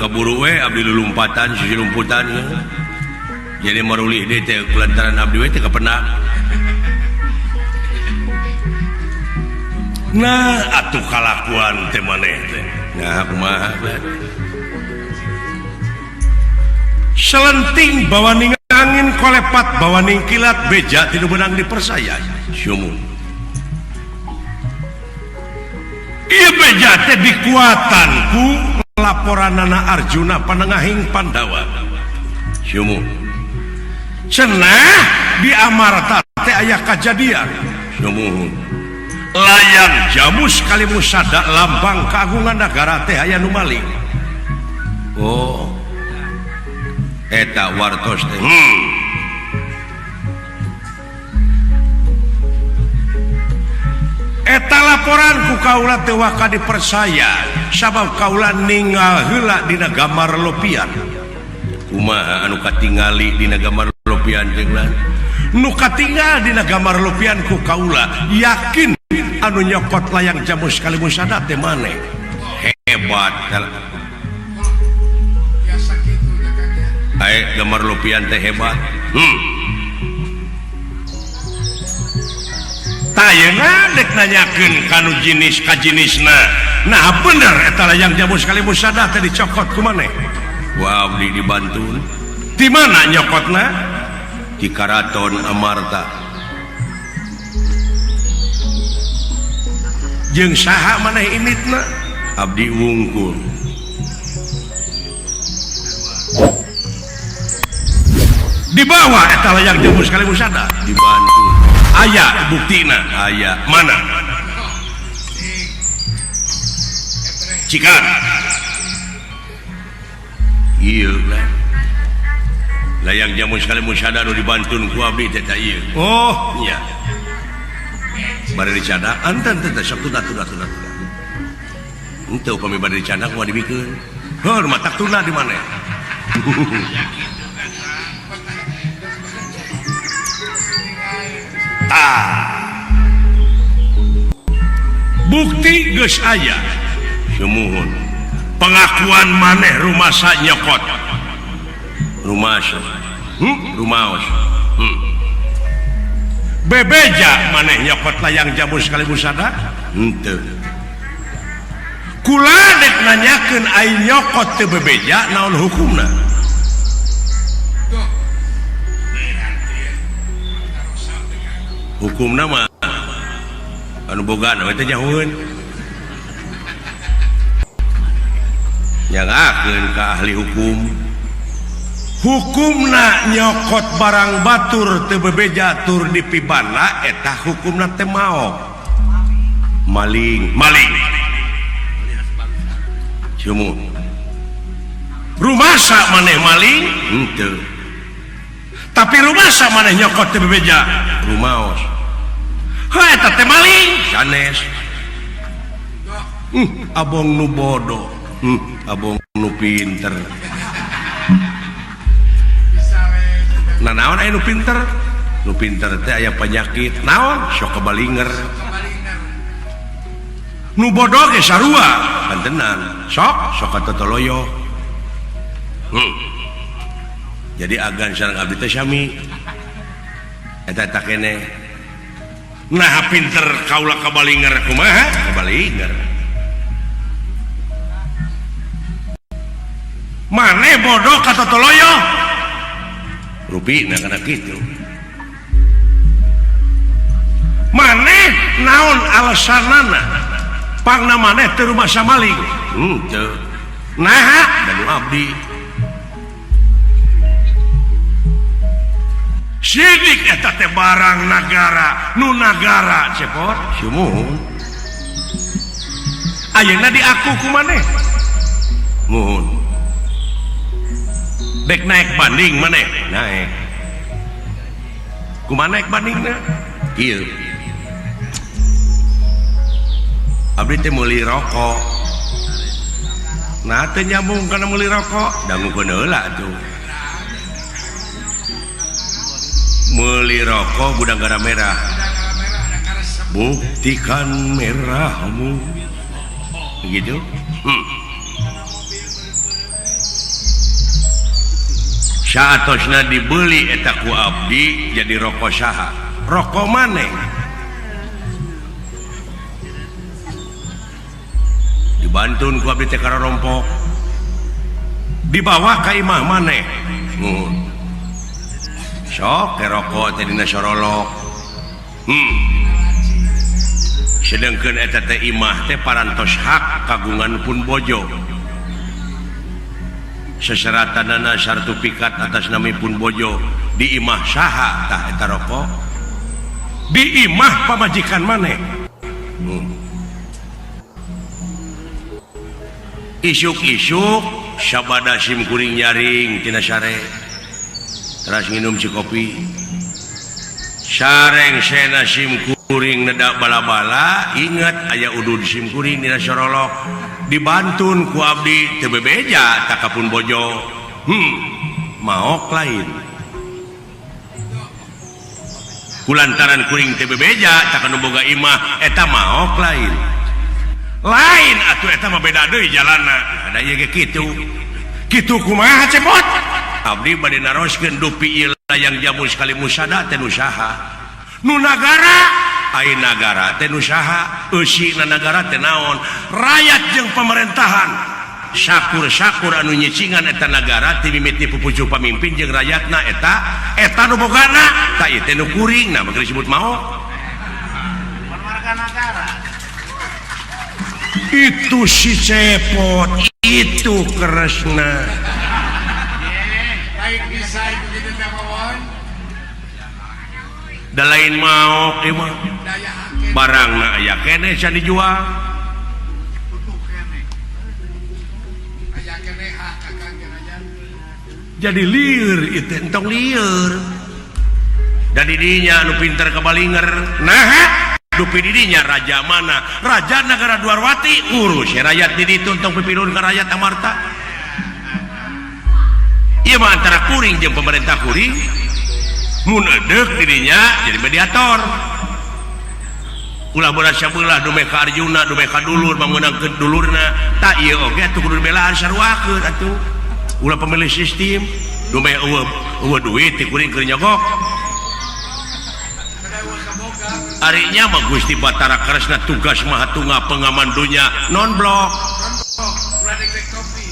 Kaburu we abdi lulumpatan sisi lumputan ya. Jadi marulih deui teh kulantaran abdi we teh kapenak. Nah atuh kalakuan teh maneh teh. Nah kumaha selenting bawaning angin kolepat bawaning kilat beja tidak benang dipersaya. Sumuhun. Ieu beja teh dikuatan ku laporanana Arjuna panengahing Pandawa. Sumuhun. Cenah di Amarta teh aya kajadian. Sumuhun. Layang Jamus Kalimusada lambang kagungan nagara teh aya nu maling. Oh. Eta wartos teh. Eta laporan ku kaula teu waka dipercaya sabab kaula ninggal heula dina gambar lopian. Kumaha anu katingali dina gambar lopian jeung lan? Nu katinggal dina gambar lopian ku kaula yakin anu nyokot layang Jamus Kalimusada teh maneh. Hebat. Ae gambar lopian teh hebat. Tayeuna dek nanyakeun kanu jenis ka jenisna. Nah bener eta layang Jamus Kalimusada teh dicokot ku maneh. Wah abdi dibantu. Di mana nyokotna? Di Karaton Amarta. Jeung saha maneh inditna? Abdi wungkul. Dibawa eta layang Jamus Kalimusada dibantu. Aya buktina, aya mana? Cikan. Ieu lah. Layang Jamus Kalimusada nu dibantun ku abdi teh ta ieu. Oh, nya. Bade dicadak anten teh sok tunda tunda tunda. Henteu upami bade dicadak moal dibikeun. Heuh, matak tunda di mana? Bukti geus aya. Sumuhun. Pengakuan maneh rumasa nyokot. Rumasa. Rumaos. Bebeja maneh nyokot layang Jamus Kalimusada? Henteu. Kula dek nanyakeun ai nyokot teu bebeja naon hukumna? Hukumna mah anu boga we teh nyahueun. Nyangakeun ka ahli hukum. Hukumna nyokot barang batur teu bebeja tur dipibana eta hukumna teh maok. Maling, maling. Sumuhun. Rumasa maneh maling? Henteu. Tapi rumasa maneh nyokot teu bebeja? Rumaos. Heuh eta teh maling sanes. Abong nu bodoh, abong nu pinter. Nah naon aya nu pinter? Nu pinter teh aya penyakit. Naon? Sok kebalinger. Nu bodoh ge sarua pantenan. Sok sok katotoloyo. Jadi agan sareng abdi teh sami. Eta eta keneh. Nah pinter kaula kabalinger kumaha? Kabalinger. Maneh bodoh katotoloyo. Rupina kana kitu. Maneh naon alasanana? Pangna maneh teu rumasa maling. Henteu. Naha da nu abdi. Sidik eta teh barang nagara, nu nagara cepot. Sumuhun. Ayeuna diaku ku maneh. Muhun. Dek naik banding maneh? Naik. Kumaha naik bandingna? Kieu. Abdi teh meuli rokok. Nah teu nyambung kana meuli rokok, dangukeun heula atuh. Meuli rokok gudang garam merah. Buktikan merahmu. Begitu? Saatosna dibeli eta ku abdi jadi rokok saha? Rokok maneh. Dibantun ku abdi teh karompok. Dibawa ka imah maneh. Nuhun. Sok teh rokok teh dina sorolok. Sedangkan eta teh imah teh parantos hak kagungan pun bojo. Seseratanana sertifikat atas nami pun bojo di imah saha tah eta rokok di imah pamajikan maneh. Isuk-isuk sabada sim kuring nyaring tina sare teras nginum si kopi sareng sena sim kuring nedak bala-bala ingat aya udud sim kuring dina sorolok dibantun ku abdi teu bebeja tak kapun bojo. Maok lain kulantaran kuring teu bebeja tak anu boga imah eta maok lain lain atuh eta mah beda deui jalanna ada ieu ge kitu kitu kumaha cepot abdi bade naroskeun dupi ieu layang jamu sekali musada teh nu saha nu nagara ai nagara teh nu saha eusina nagara teh naon rakyat jeung pemerintahan sakur-sakur anu nyicingan eta nagara ti mimiti pupucuh pamimpin jeung rakyatna eta eta nu bogana ta ieu teh nu kuring nah maka disebut maok warga nagara. Itu si Cepot itu Kresna. Baik bisa itu gitu mawon. Da lain maok ieu mah barangna aya keneh can dijual. Jadi lieur itu entong lieur. Da didinya anu pinter kabalinger. Nah, dupi didinya raja mana? Raja negara Dwarwati urus rakyat di ditu entong pipilun ka rakyat Amarta. Ieu mah antara kuring jeung pemerintah kuring. Mun edeuk didinya jadi mediator. Ulah berat sabelah dume ka Arjuna, dume ka dulur mangeunangkeun dulurna. Tak ieu oge atuh kudu dibelaan saruakeun atuh. Ulah pemilih sistem, dume eueuh duit ti kuring keur nyogok. Arinya mah Gusti Batara Kresna tugas Mahatunga pengaman dunya non blok.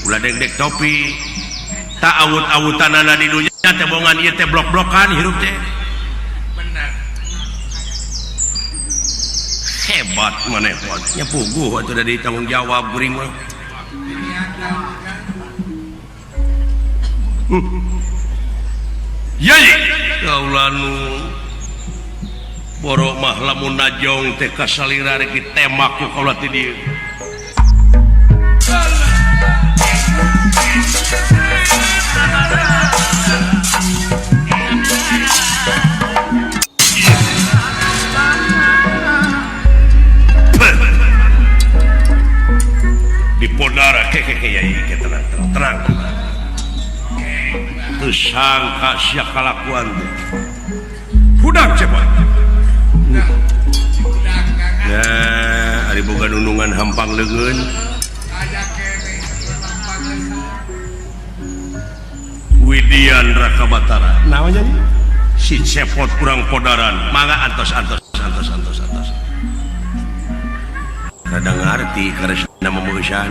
Ulah degdeg topi. Tak awut-awutanana di dunya teh bongan ieu teh blok-blokan hirup teh. Benar. Hebat maneh nya puguh atuh da ditanggung jawab kuring mah. Yai kaula nu borok mah lamun najong teh kasalira rek ditembak ku kaula ti dieu. Dipodara keke yai ke tenang tenang. Teu sangka sia kalakuan teh. Hudang cepat. Ya, ari boga nunungan hampang leungeun. Widian Raka Batara. Naon jadi? Si Cepot kurang podaran. Mangga antos antos antos antos antos. Rada ngarti karesna memueusan.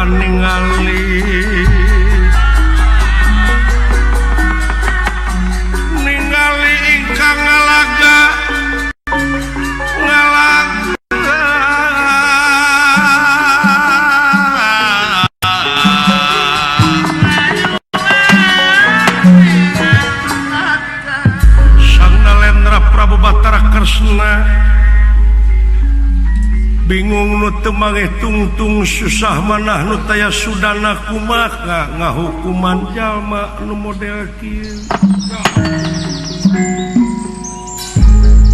Ningali ningali ingkang ngalaga ngalaga Bingung nu teu mangeh tungtung susah manah nu taya sudana kumaha ngahukuman jalma nu model kieu.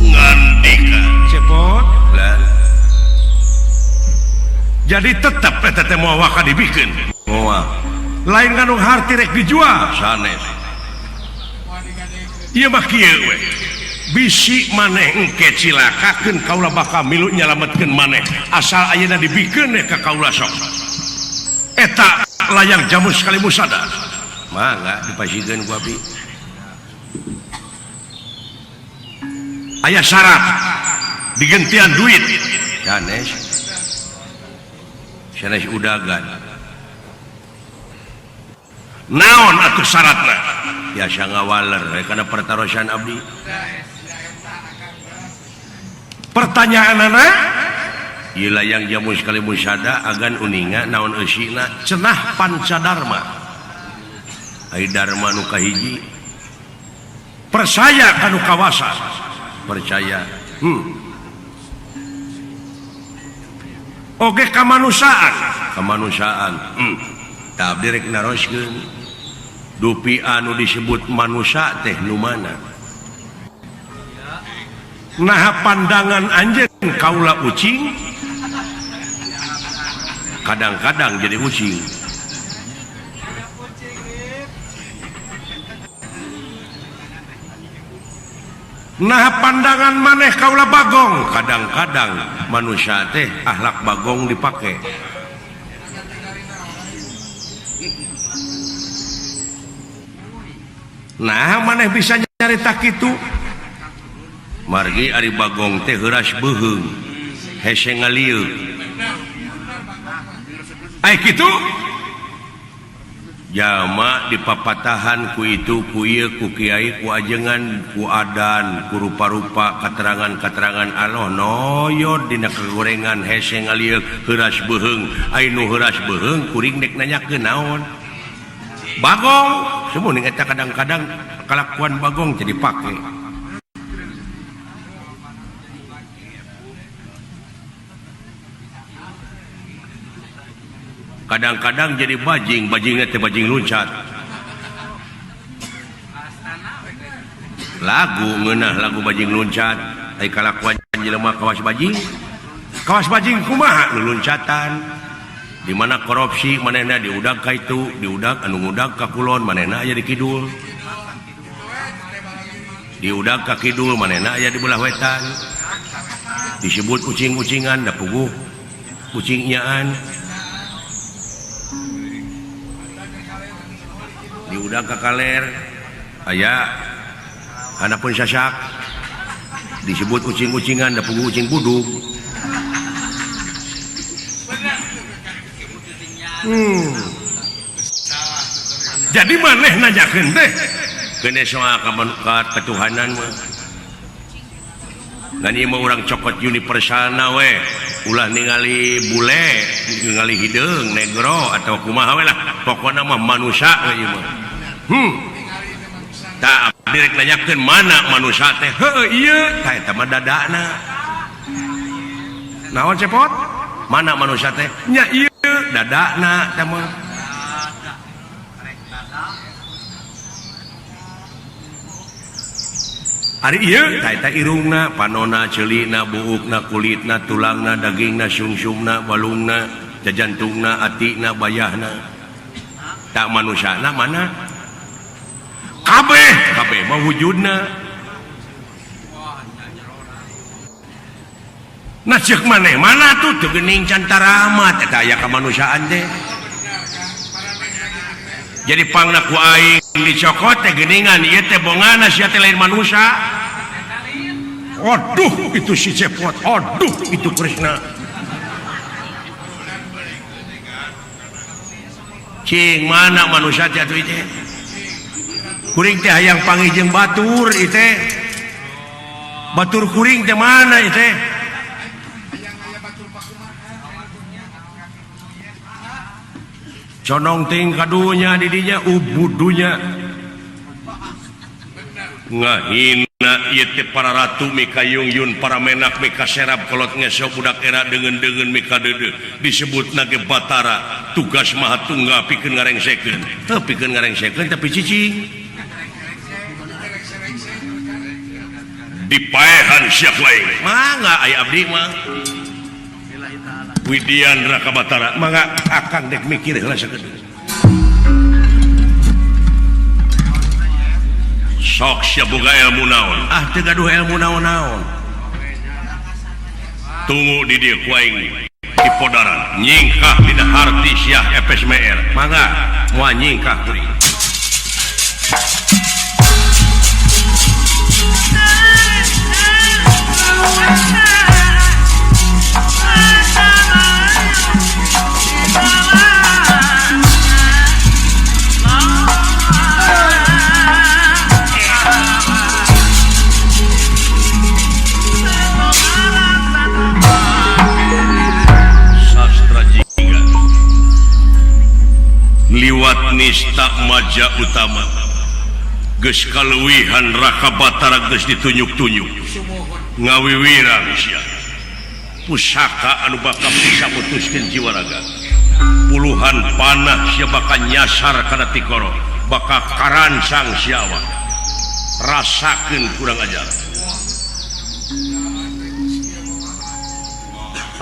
Ngandika cepot lah. Jadi tetep eta teh moal waka dibikeun. Moal. Lain ngandung harti rek dijual sanes. Ieu mah kieu we. Bisi maneh engke cilakakeun kaula bakal milu nyalametkeun maneh asal ayeuna dibikeun ka kaula sok. Eta layang jamus kali musada. Mangga dipasikeun ku abdi. Aya syarat digentian duit. Sanes. Sanes udagan. Naon atuh syaratna? Biasa ngawaler kana pertarosan abdi. Pertanyaan anak ieu layang jamus kali musada agan uninga naon eusina cenah pancadarma. Ai dharma nu kahiji percaya kanu kawasa percaya. Oge kamanusiaan kamanusiaan. Tah abdi rek naroskeun dupi anu disebut manusia teh nu mana? Nah pandangan anjeun kaula ucing kadang-kadang jadi ucing. Nah pandangan maneh kaula bagong kadang-kadang manusia teh akhlak bagong dipake. Nah maneh bisa nyarita kitu. Margi ari bagong teh heuras beuheung hese ngalieuk. Ai kitu jalma dipapatahan ku itu ku ieu ku kiai ku ajengan ku adan ku rupa-rupa katerangan-katerangan Allah noyod dina kagorengan hese ngalieuk heuras beuheung. Ai nu heuras beuheung kuring dek nanyakeun naon? Bagong semuning eta kadang-kadang kalakuan bagong teh dipake. Kadang-kadang jadi bajing, bajingnya teh bajing loncat. Lagu ngeunah lagu bajing loncat, ai kalakuan jelema kawas bajing. Kawas bajing kumaha nu loncatan? Di mana korupsi manehna diudag ka itu, diudag anu ngudag ka kulon manehna aya di kidul. Diudag ka kidul manehna aya di belah wetan. Disebut ucing-ucingan da puguh ucing nyaan. Diudag ka kaler aya hanapun sasak disebut ucing-ucingan da puguh ucing budug. Jadi maneh nanyakeun teh keun soal ketuhanan mah. Ngan ieu mah urang cokot universalna we, ulah ningali bule, ningali hideung, negro atau kumaha we lah, pokona mah manusia we ieu mah. Tah abdi rek nanyakeun mana manusia teh? Heueuh ieu tah eta mah dadana. Naon cepot? Mana manusia teh? Nya ieu dadana teh mah. Ari ieu tah eta irungna, panona, ceulina, buukna, kulitna, tulangna, dagingna, sungsumna, balungna, jajantungna, atina, bayahna. Tak manusiana mana? Kabeh, kabeh mah wujudna. Nah ceuk maneh mana tuh teu geuning can taramat eta aya kamanusiaan teh. Jadi pangna ku aing dicokot teh geuningan ieu teh bongana sia teh lain manusia. Aduh itu si Cepot, aduh itu Krishna. Cing mana manusia teh atuh teh? Kuring teh hayang panggih jeung batur ieu teh. Batur kuring teh mana ieu teh? Conong ting kadunya didinya ubudunya ngahina ieu teh para ratu mika yung-yun para menak mika serap kolot ngesok budak era deungeun-deungeun mika deudeuh disebutna ge Batara tugas maha tunggal pikeun ngarengsekeun teu pikeun ngarengsekeun tapi cicing dipaehan sia ku aing mangga aya abdi mah Widian Raka Batara mangga akang dek mikir heula sakedeung sok sia boga ilmu naon ah teu gaduh ilmu naon-naon tunggu di dieu ku aing di podaran nyingkah dina harti sia FSMR mangga moal nyingkah kuring. Liwat nista maja utama geus kaleuwihan Raka Batara geus ditunjuk-tunjuk ngawiwirang sia pusaka anu bakal bisa mutuskeun jiwa raga puluhan panah sia bakal nyasar kana tikoro bakal karancang sia awak rasakeun kurang ajar.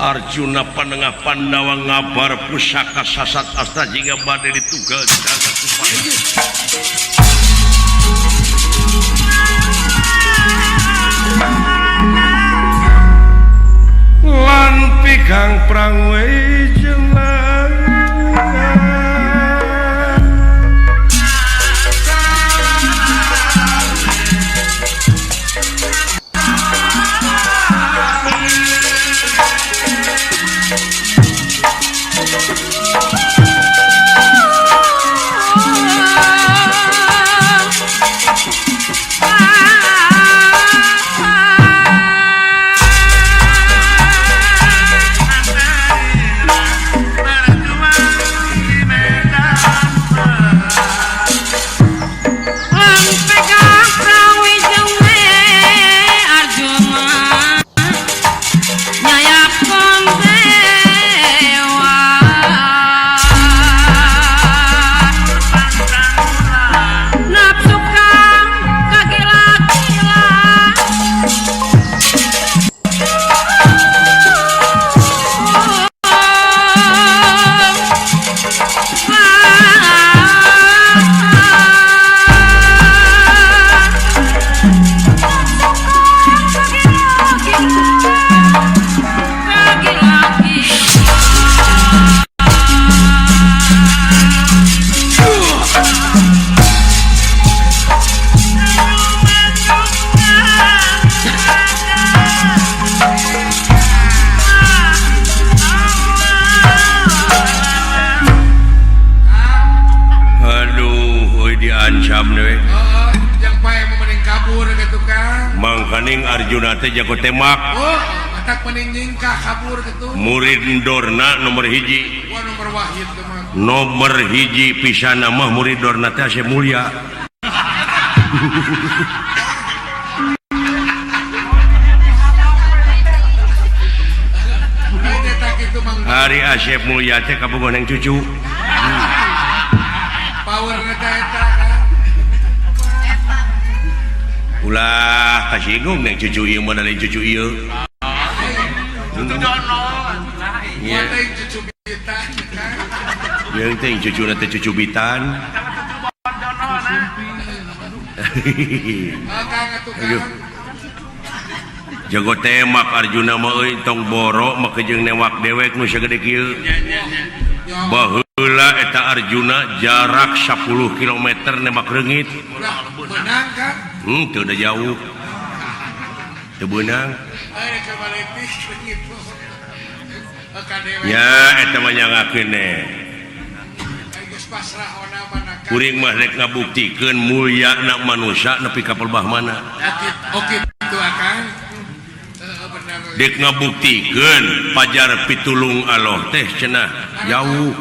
Arjuna panengah Pandawa ngabar pusaka sasat asta jingga bade ditugal jaga ku panah. Lan pigang prang we jelang Mangkaning Arjuna teh jago tembak. Oh, matak mending nyingkah kabur gitu. Murid Dorna nomor hiji. Wah, nomor wahid teh mah. Nomor hiji pisan mah murid Dorna teh Asep Mulya. Ari Asep Mulya teh kabogoh neng cucu. Power teh eta. Ulah kasinggung neng cucu ieu mah lain cucu ieu. Cucu dono. Iya. Cucu bitan. Jeung teh cucu teh cucu bitan. Jago tembak Arjuna mah euy tong boro make jeung newak dewek nu sagede kieu. Baheula eta Arjuna jarak 10 km nembak reungit. Beunang kan? Teu da jauh. Teu beunang. Ya eta mah nyangakeun kuring mah rek ngabuktikeun mulyana manusia nepi ka pelbah mana. Oke kitu akang. Dek ngabuktikeun pajar pitulung Allah teh cenah jauh.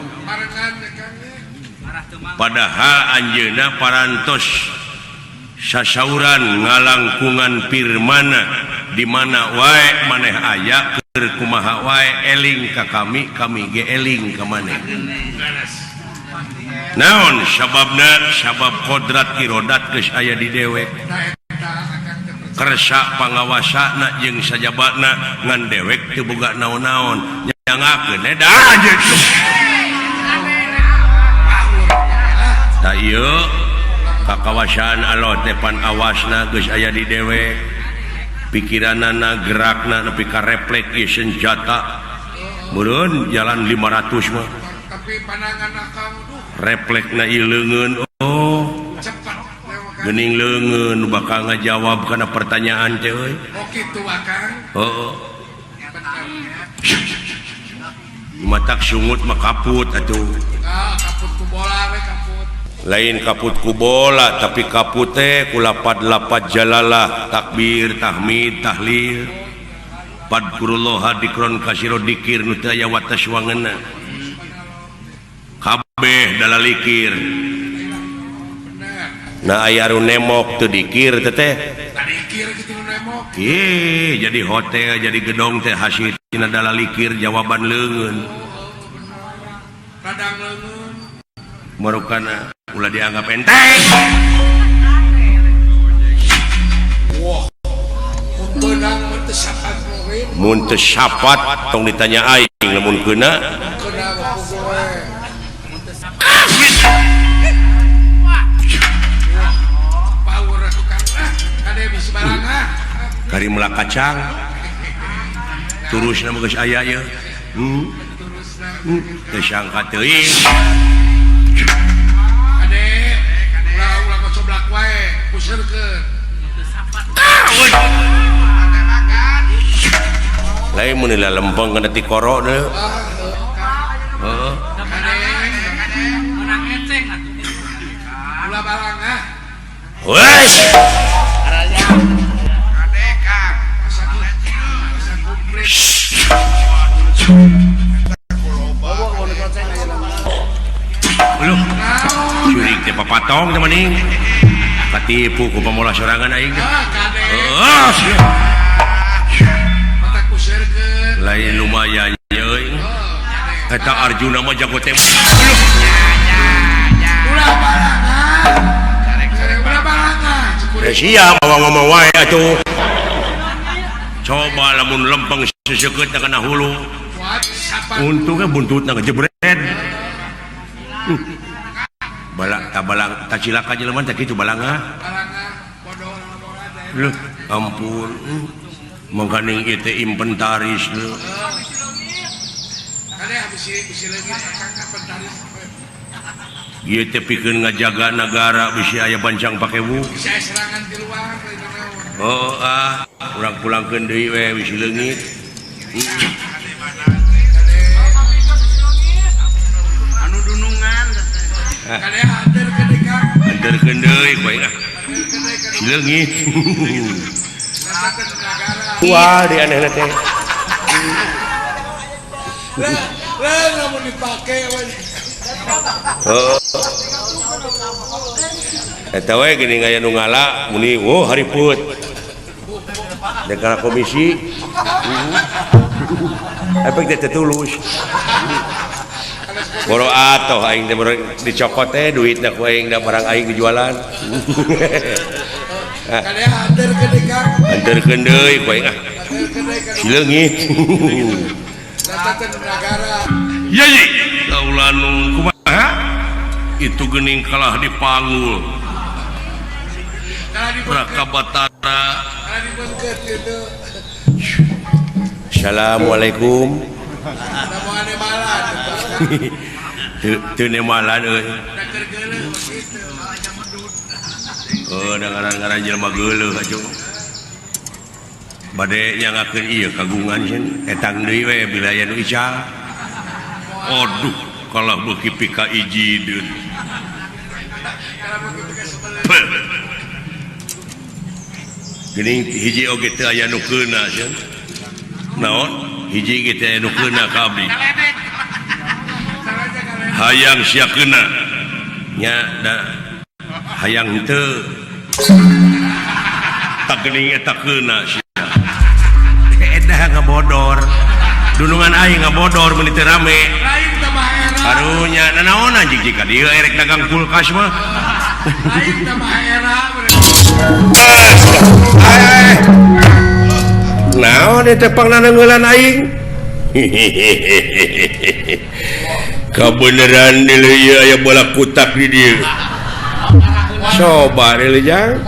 Padahal anjeunna parantos Sasauran ngalangkungan Firmana di mana wae maneh aya keur kumaha wae eling ka kami, kami ge eling ka maneh. Naon sababna? Sabab kodrat irodat geus aya di dewek. Tah eta Akang teh percaya. Kersa pangawasana jeung sajabana ngan dewek teu boga naon-naon nyangakeun edan. Tah ieu kakawasaan Allah teh pan awasna geus aya di dewek. Pikiranana gerakna nepi ka refleks ieu senjata. Meureun jalan 500 mah. Tapi pandangan Akang duh Refleksna ieu leungeun oh. Cepet lewat. Geuning leungeun nu bakal ngajawab kana pertanyaan teh euy. Oh kitu Akang. Heeh. Bener. Matak sungut mah kaput atuh. Ah, kaput ku bola we kaput. Lain kaput ku bola tapi kaput teh ku lapad-lapad jalalah takbir tahmid tahlil fadkurullah dikron kasiro dikir nu teu aya wates wangeunna kabeh dalalikir. Bener. Nah aya nu nemok teu dikir teh teh. Tadikir kitu nu nemok. Ih, jadi hotel jadi gedong teh hasil tina dalalikir jawaban leungeun. Radang leungeun. Marukana ulah dianggap enteng. Wah. Mun beunang mun teu sapat muhrim. Mun teu sapat tong ditanya aing lamun keuna. Keuna mah puguh we. Power atuh Kang. Ah, kade bisi barang ah. Kari melak kacang. Turusna mah geus aya ieu. Turusna. Teu sangka teuing. Kade ulah ulah ngocoblak wae, puseurkeun. Lain mun lempeng kana ti koro deui. Ah, heuh, Kang. Heeh. Kade ulah barang ah. Wes. Asa asa kumplit. Uluh, Naon? Curik teh papatong teh maning. Katipu ku pamolah sorangan aing teh. Ah, kade. Heeh, sia. Mata kuseurkeun. Lain lumayan euy. Oh, kade. Eta Arjuna mah jago tembak. Ulah barang ah. Ulah barang ah. Cukup. Eh siap bawa ngomong wae atuh. Coba lamun lempeng sesekeut kana hulu. Kuat sapat. Untungnya buntutna ngejebret. Balak tak balang tak cilaka jelema teh kitu balanga. Barang ah. Bodoh laporan teh. Loh, ampun. Mangkaning ieu teh inventaris leuh. Kade bisi bisi leungit Akang ka inventaris. Ieu teh pikeun ngajaga nagara bisi aya bancang pakewu. Bisa aya serangan di luar lain naon. Oh ah, urang pulangkeun deui we bisi leungit. Kade Anu dunungan. Kade hadir ke deui Kang. Anterkeun deui ku aing ah. Hadir ke deui ka Bisi leungit. Rasakeun nagara. Wah, di anehna teh. Lah, lah lamun dipake we. Heeh. Eta we geuning aya nu ngala muni oh hariput. Negara komisi. Efek teh teu tulus. Boro atoh aing teh boro dicokot teh duitna ku aing da barang aing dijualan. Kade hadir ke deui Kang. Anterkeun deui ku aing ah. Hadir ke deui ka Bisi leungit. Rasakeun nagara. Yai, kaula nu kumaha? Itu geuning kalah dipanggul. Kalah dibeungkeut. Raka Batara. Kalah dibeungkeut kitu. Assalamualaikum. Da moal nemalan. Teu nemalan euy. Da keur geuleuh kitu. Oh, da ngaran-ngaran jelema geuleuh atuh. Bade nyangakeun ieu kagungan cenah etang deui we bila aya nu ical. Aduh, kalah beuki pika ijideun. Kalah beuki pika sebelah. Geuning hiji oge teu aya nu keuna cenah. Naon? Hiji ge teu aya nu keuna ka abdi. Hayang sia keuna. Nya da hayang henteu. Tak geuning eta keuna sia. Edah ngabodor. Dunungan aing ngabodor meuni teu rame. Lain tambah era. Karunya nanaonan jig jika dieu erek dagang kulkas mah. Lain tambah era. Naon eta pangnanengeulan aing? Kabeneran deuleu ieu aya bola kutak di dieu. Coba deuleu jang.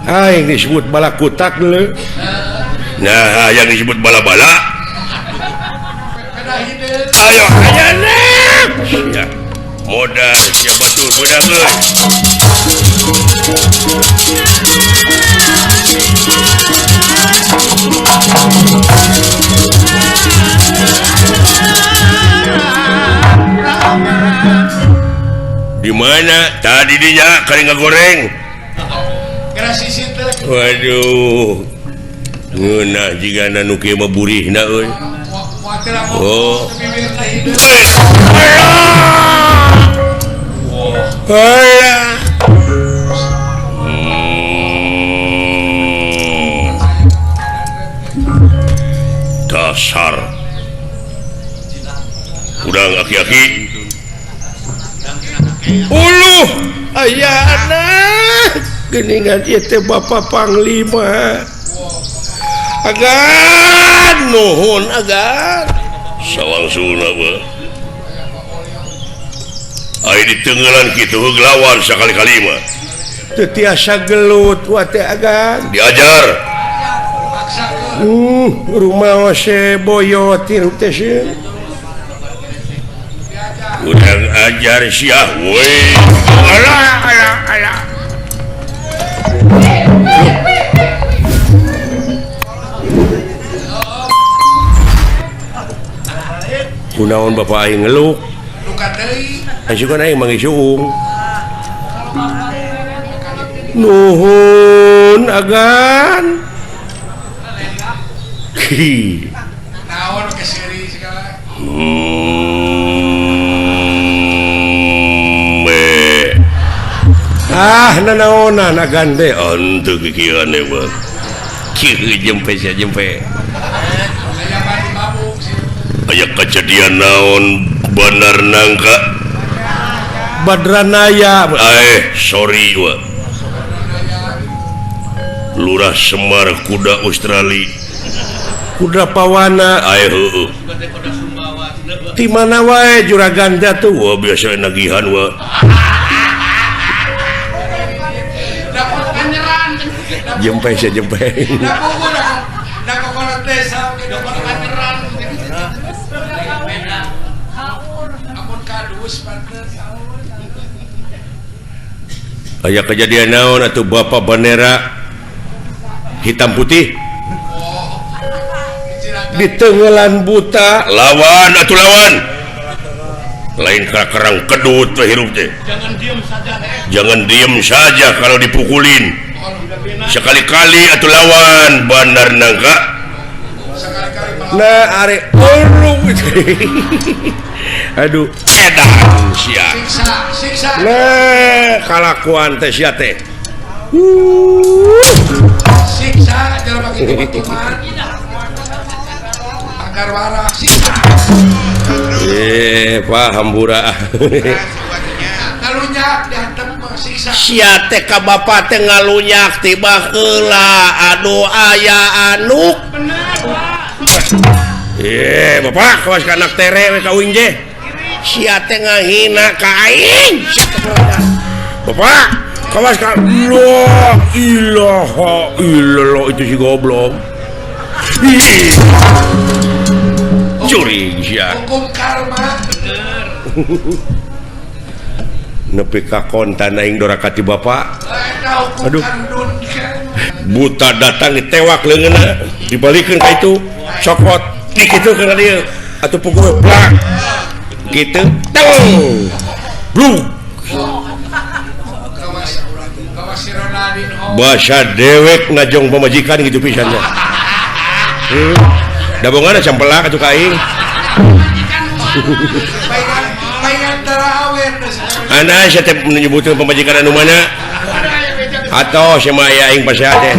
Aing disebut bala kutak deuleu. Nah, yang disebut bala-bala. Ayo, ayana. Ya. Modal sia batur beunang euy. Di mana tadi dinya kali ngagoreng. Waduh. Ngeunah jigana nu kieu mah burihna euy. Oh. Dasar. Udang aki-aki. Uluh, aya anak. Geuningan ieu teh Bapak Panglima. Agan nuhun agan. Sawangsulna mah. Ai ditenggelan kitu heug lawan sakali-kali mah. Teu tiasa gelut wa teh agan. Diajar. Rumah ose boyot hirup teh sieun. Urang ajar sia we. Alah alah alah. Kunaon bapak aing ngeluk? Asukan aing manggih suung. Nuhun agan. Hi. Naon keseri segala. Ah, nanaonan agan teh henteu kikieuan teh mah. Kieu jempe sia jempe. Aya kejadian naon Bandar Nangka Badranaya sorry wa. Lurah Semar kuda Australia kuda Pawana heueuh. Ti mana wae juragan jatuh wah biasa nagihan wa. Jempe sia jempe. Aya kejadian naon atuh bapak bendera hitam putih ditenggelan buta lawan atuh lawan lain kerang kedut teh hirup teh. Jangan diem saja kalau dipukulin sekali-kali atuh lawan Bandar Nangka. Nah arek aduh edan sia. Nah kalakuan teh sia teh. Siksa jelema kitu mah. Agar warah siksa. Pak hambura. Ngalunyak dihantem mah siksa. Sia teh ka bapa teh ngalunyak tiba heula aduh aya anuk. Bener, Pak. Bapak kawas ka anak tere we ka uing je. Sia teh ngahina ka aing. Bapak kawas ka la ilaha illallah itu si goblok. Curi sia. Hukum karma bener. Nepi ka kontan aing doraka ti bapak. Aduh. Buta datang ditewak leungeunna, dibalikeun ka itu, cokot kitu kana dieu atuh pukul plak. Kitu teng. Blung. Basa dewek ngajong pamajikan gitu pisan nya. Dabongan sampelak atuh ka aing. Paingan tara awe Ana sia teh menyebutkeun pamajikan anu mana? Atau sia mah aya aing pasea teh.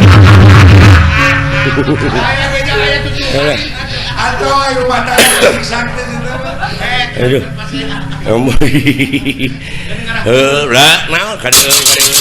Atau ayo mata siksa teh. Aduh. Heuh, lah naon kadeung kadeung.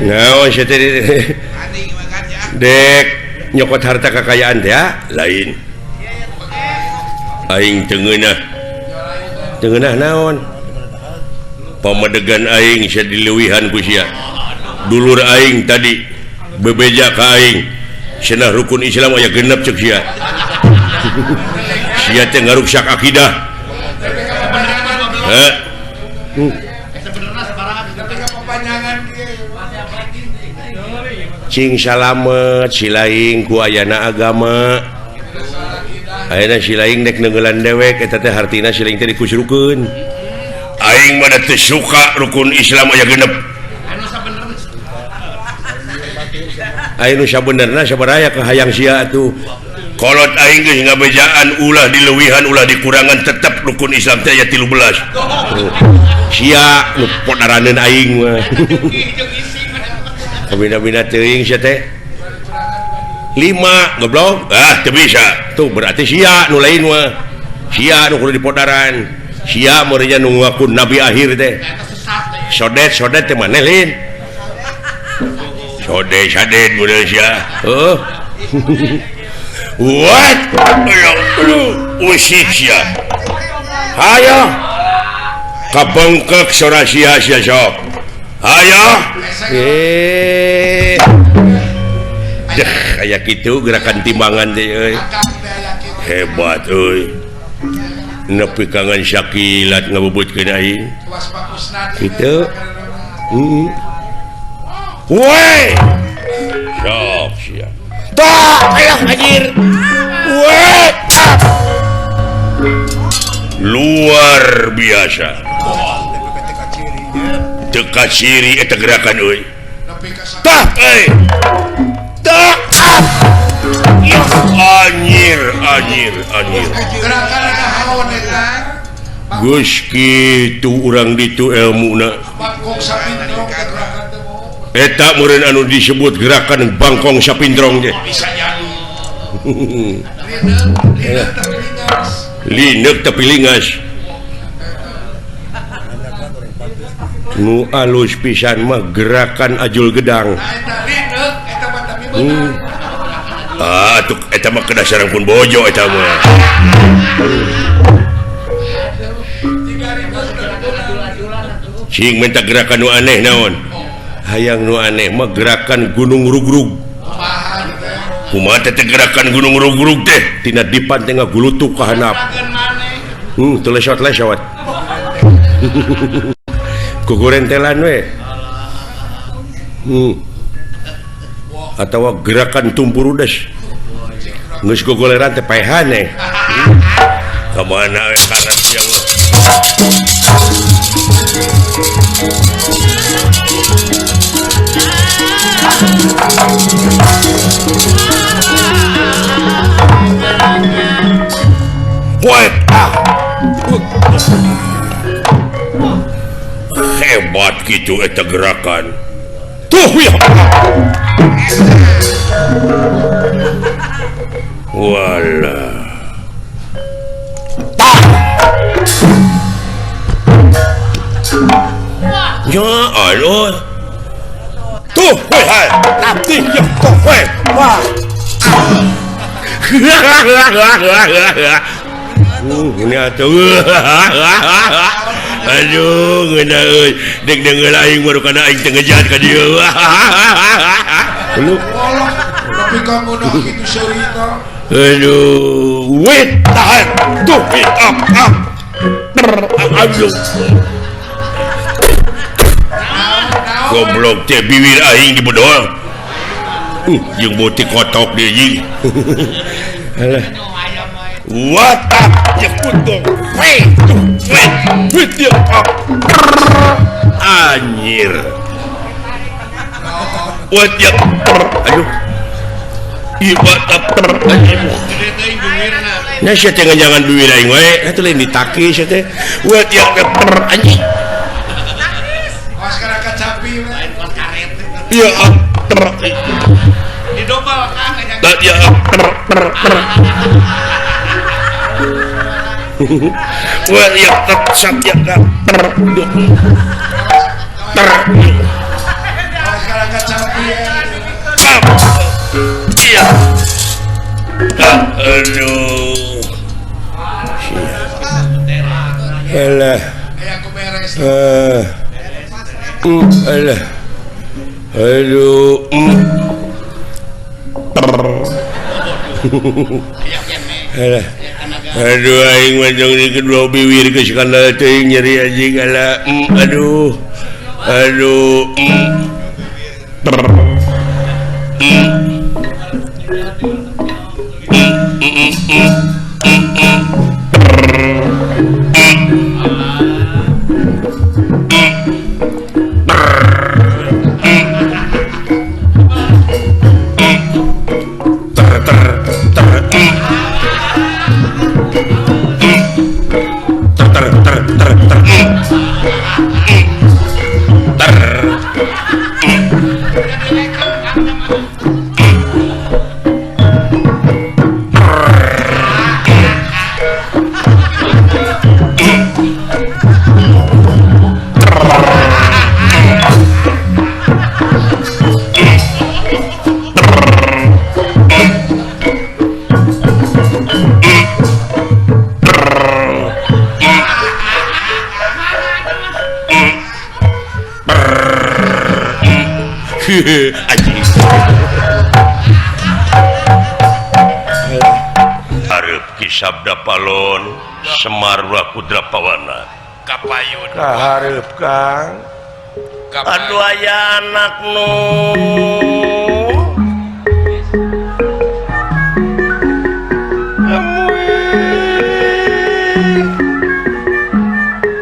Naon sia teh dek nyokot harta kekayaan teh lain. Aing teu ngeunah. Teu ngeunah naon? Pamedegan aing sia dileuwihan ku sia. Dulur aing tadi bebeja ka aing. Cenah rukun Islam aya genep ceuk sia. Sia teh ngaruksak akidah. Heh. Cing salamet silaing ku ayana agama. Ayeuna silaing dek neungeulan dewek eta teh hartina silaing teh dikusrukeun. Aing mah teu suka rukun Islam aya genep. Aya nu sabenerna sabaraya ka hayang sia atuh. Kolot aing geus ngabejaan ulah dileuwihan ulah dikurangan tetep rukun Islam teh aya 13. Sia nu podaraneun aing mah. Kabina-bina teuing sia teh 5 goblok ah teu bisa tuh berarti sia nu lain mah sia nu kudu dipodaran sia meureunnya nu ngaku nabi akhir teh sodet sodet teh maneh lain sodet sadet meureun sia heuh what usik sia hayo kabengkek sora sia sia sok hayo eh deh kayak gitu gerakan timbangan teh euy hebat euy nepi kangen sakilat ngabubutkeun aing kitu heeh woi sok sia tah aya anjir woi luar biasa teu kaciri eta gerakan euy tah euy tah anjir anjir anjir geus kitu urang ditu elmuna eta meureun anu disebut gerakan bangkong sapindrong teh lineuk tapi lingas nu alus pisan mah gerakan ajul gedang. Ah tuh eta mah kedah sareng pun bojo eta mah. Cing minta gerakan nu aneh naon? Hayang nu aneh mah gerakan gunung rugrug. Kumaha teh gerakan gunung rugrug teh? Tina dipan teh ngagulutuk ka handap. Teu lesot-lesot. Kugurentelan we. Atawa gerakan tumpurudes. Geus gogoleran teh paehan eh. Ka mana we karat sia mah. Woi, ah. Hebat gitu eta gerakan. Tuh ya. Walah. Tah. Ya Allah. Tuh, woi, hai. Tapi ya tuh, woi. Wah. Ini atuh. Aduh, ngeunah euy. Deg deungeul aing baru kana aing teu ngejahat ka dieu. Lu. Tapi kamu nak kitu seurina. Aduh, wait, tahan. Tuh, up, up. Aduh. Goblok teh bibir aing dibedol. Jeung beutik kotok deui jing. Alah. Watak jekutung. Anjir. Watak. Aduh. Ieu watak. Nya sia teh jangan duit aing wae, atuh lain ditaki sia teh. Watak anjing. Kos kana kacapi we. Lain kos karet. Iya, didobel kang. Ya. Wah, ya ter ya ter ter. Iya. Aduh. Elah. Alah. Aduh. Alah. Aduh aing mah jong di kedua biwir geus kandal teuing nyeri anjing ala. Aduh. Aduh. Arep Ki Sabda Palon Semar Kudra Pawana kapayun kahareup Kang. Aduh aya anak nu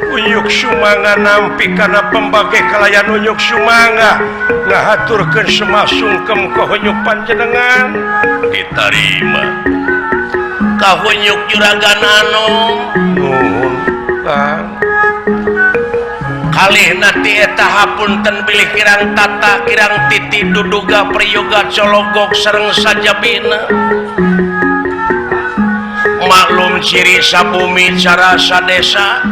Unyuk sumanga nampi kana pembage kalayan unyuk sumanga ngahaturkeun semasungkem ka hunyuk panjenengan ditarima ka hunyuk juragan anom nuhun Kang. Kalihna ti eta hapunten bilih kirang tata kirang titi duduga priyoga cologok sareng sajabina maklum ciri sabumi cara sadesa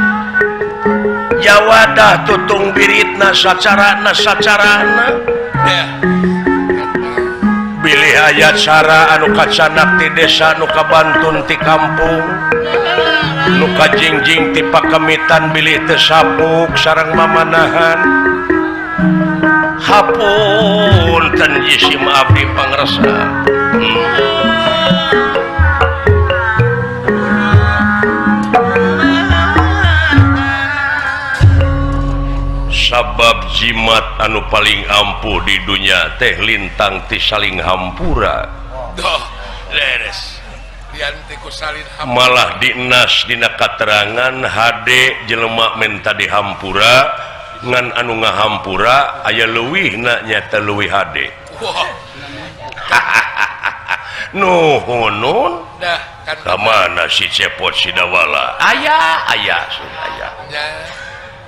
jawadah tutung biritna sacarana sacarana bilih aya cara anu kacanak ti desa nu kabantun ti kampung nu kajingjing ti pakemitan bilih teu sapuk sareng mamanahan hapunten jisim abdi pangresa. Sabab jimat anu paling ampuh di dunia teh lintang ti saling hampura. Doh, leres. Malah dinas dina katerangan hade jelema menta dihampura ngan anu ngahampura aya leuwihna nyata leuwih hade. Nuhun nun. Ka mana si Cepot Sidawala? Aya, aya, aya.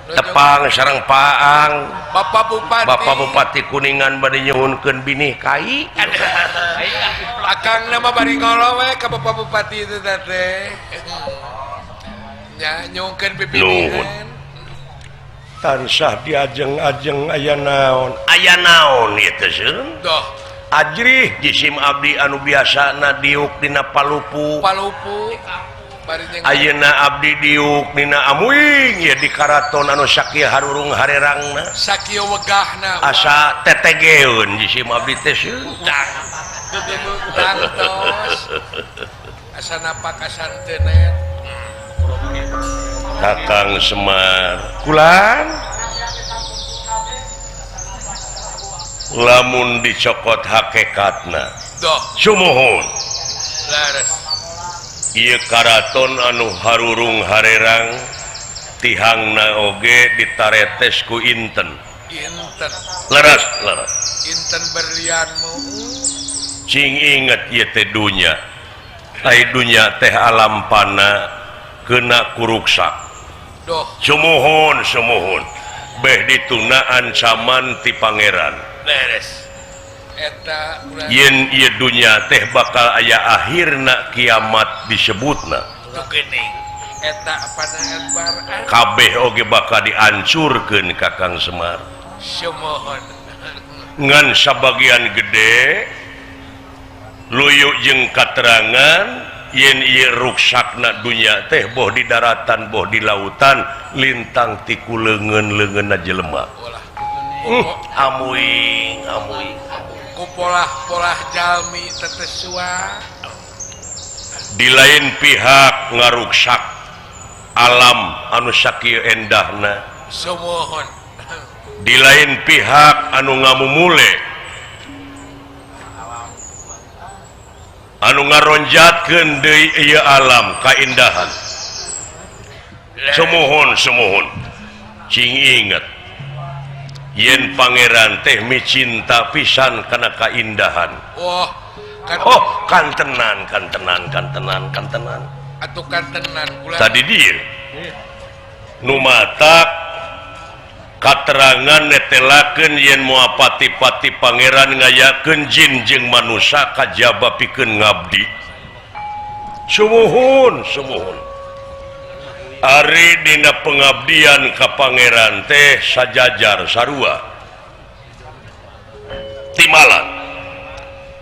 Tepang sareng Paang Bapak Bupati. Bapak Bupati Kuningan bade nyuhunkeun binih kai. Akang nama bari ngolo we ka Bapak Bupati itu teh. Nya nyuhunkeun pipilihan. Tansah diajeng-ajeng aya naon? Aya naon ieu teh seun? Doh. Ajrih jisim abdi anu biasana diuk dina Palupu. Palupu. Ayeuna abdi diuk dina amuing ya di karaton anu sakieu harurung harerangna sakieu wegahna asa tetegeun jisim abdi teh seun. Tangtos asa napak asantenet Kakang Semar kulan Lamun dicokot hakekatna. Doh. Sumuhun. Leres. Ieu karaton anu harurung harerang tihangna oge ditaretes ku inten. Inten. Leres, leres. Inten berlianmu. Cing inget ieu teh dunya. Ai dunya teh alam pana kena kuruksak. Doh. Sumuhun, sumuhun. Beh dituna ancaman ti pangeran. Beres. Eta urang Yen ieu dunya teh bakal aya akhirna kiamat disebutna. Tu geuning. Eta apana akbar. Kabeh oge bakal diancurkeun ka Kang Semar. Sumuhun. Ngan sabagian gede luyu jeung katerangan yen ieu ruksakna dunya teh boh di daratan boh di lautan lintang ti ku leungeun-leungeunna jelema. Ulah. Amuing amuing. Ku polah-polah jalmi tetesua. Di lain pihak ngaruksak alam anu sakieu endahna. Sumuhun. Di lain pihak anu ngamumule anu ngaronjatkeun deui ieu alam kaindahan. Sumuhun sumuhun. Cing inget yen pangeran teh micinta pisan kana kaindahan. Wah, kan oh, kantenan kantenan kantenan kantenan. Atuh kantenan kula. Tadi dieu nu matak katerangan netelakeun yen moal pati-pati pangeran ngayakeun jin jeung manusa kajaba pikeun ngabdi. Sumuhun sumuhun. Ari dina pengabdian ka pangeran teh sajajar sarua. Timalan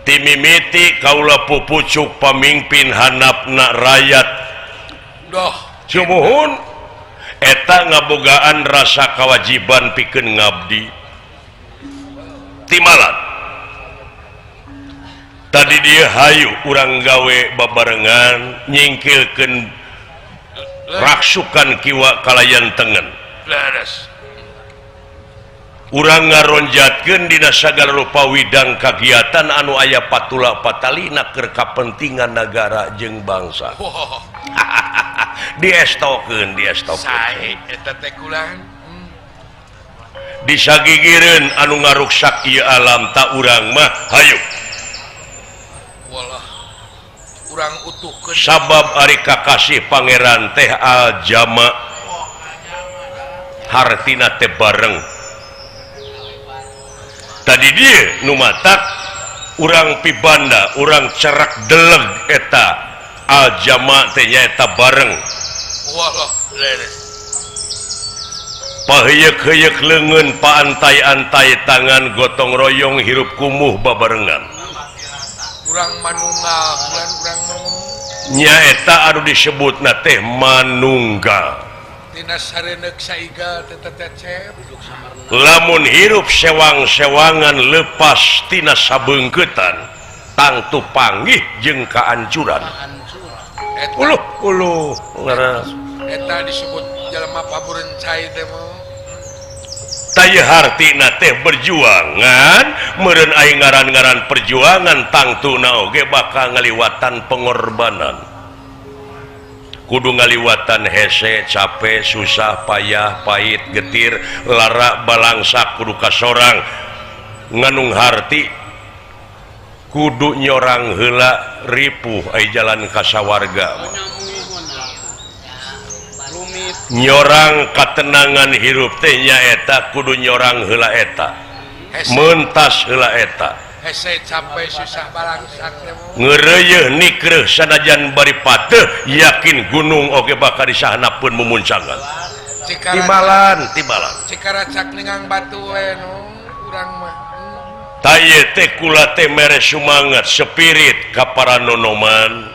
timimiti kaula pupucuk pamingpin hanapna rayat. Doh. Sumuhun. Eta ngabogaan rasa kewajiban pikeun ngabdi. Timalan tadi dia hayu urang gawe babarengan nyingkilkeun raksukan kiwa kalayan tengen. Leres. Urang ngaronjatkeun dina sagala rupa widang kagiatan anu aya patula patalina keur kapentingan nagara jeung bangsa. Oh. Diestokeun, diestokeun. Sae eta teh kulan. Disagigireun anu ngaruksak ieu alam ta urang mah hayu. Walah. Urang utuhkeun. Sabab ari kakasih pangeran teh aljama hartina teh bareng. Tadi dieu nu matak urang pibanda, urang cerak deleg eta aljama teh nyaeta bareng. Walah, leres. Paheuyeuk-heuyeuk leungeun, paantai-antai tangan, gotong royong hirup kumuh babarengan. Urang manunggal, bulan urang ngomong. Nyaeta anu disebutna teh manunggal. Tina sareneuk saigal teh tetecep. Lamun hirup sewang-sewangan lepas tina sabeungkeutan, tangtu panggih jeung kaancuran. Eta, Uluh, uluh, leres. Eta disebut jelema paburencai teh mah. Taya hartina teh berjuangan, meureun aing ngaran-ngaran perjuangan tangtuna oge bakal ngaliwatan pengorbanan. Kudu ngaliwatan hese, capek, susah, payah, pahit, getir, lara, balangsak, kudu kasorang. Nganung harti kudu nyorang heula ripuh ai jalan kasawarga mah. Nyorang katenangan hirup teh nyaeta kudu nyorang heula eta. Mentas heula eta. Hese capek susah balangsak teh mah. Ngeureuyeun nikreuh sanajan bari pateuh yakin gunung oge bakal disahanapeun mumuncangan. Timalan, timalan. Cikaracak ningang batu we nu urang mah. Taye teh kula teh mere sumangat spirit ka para nonoman,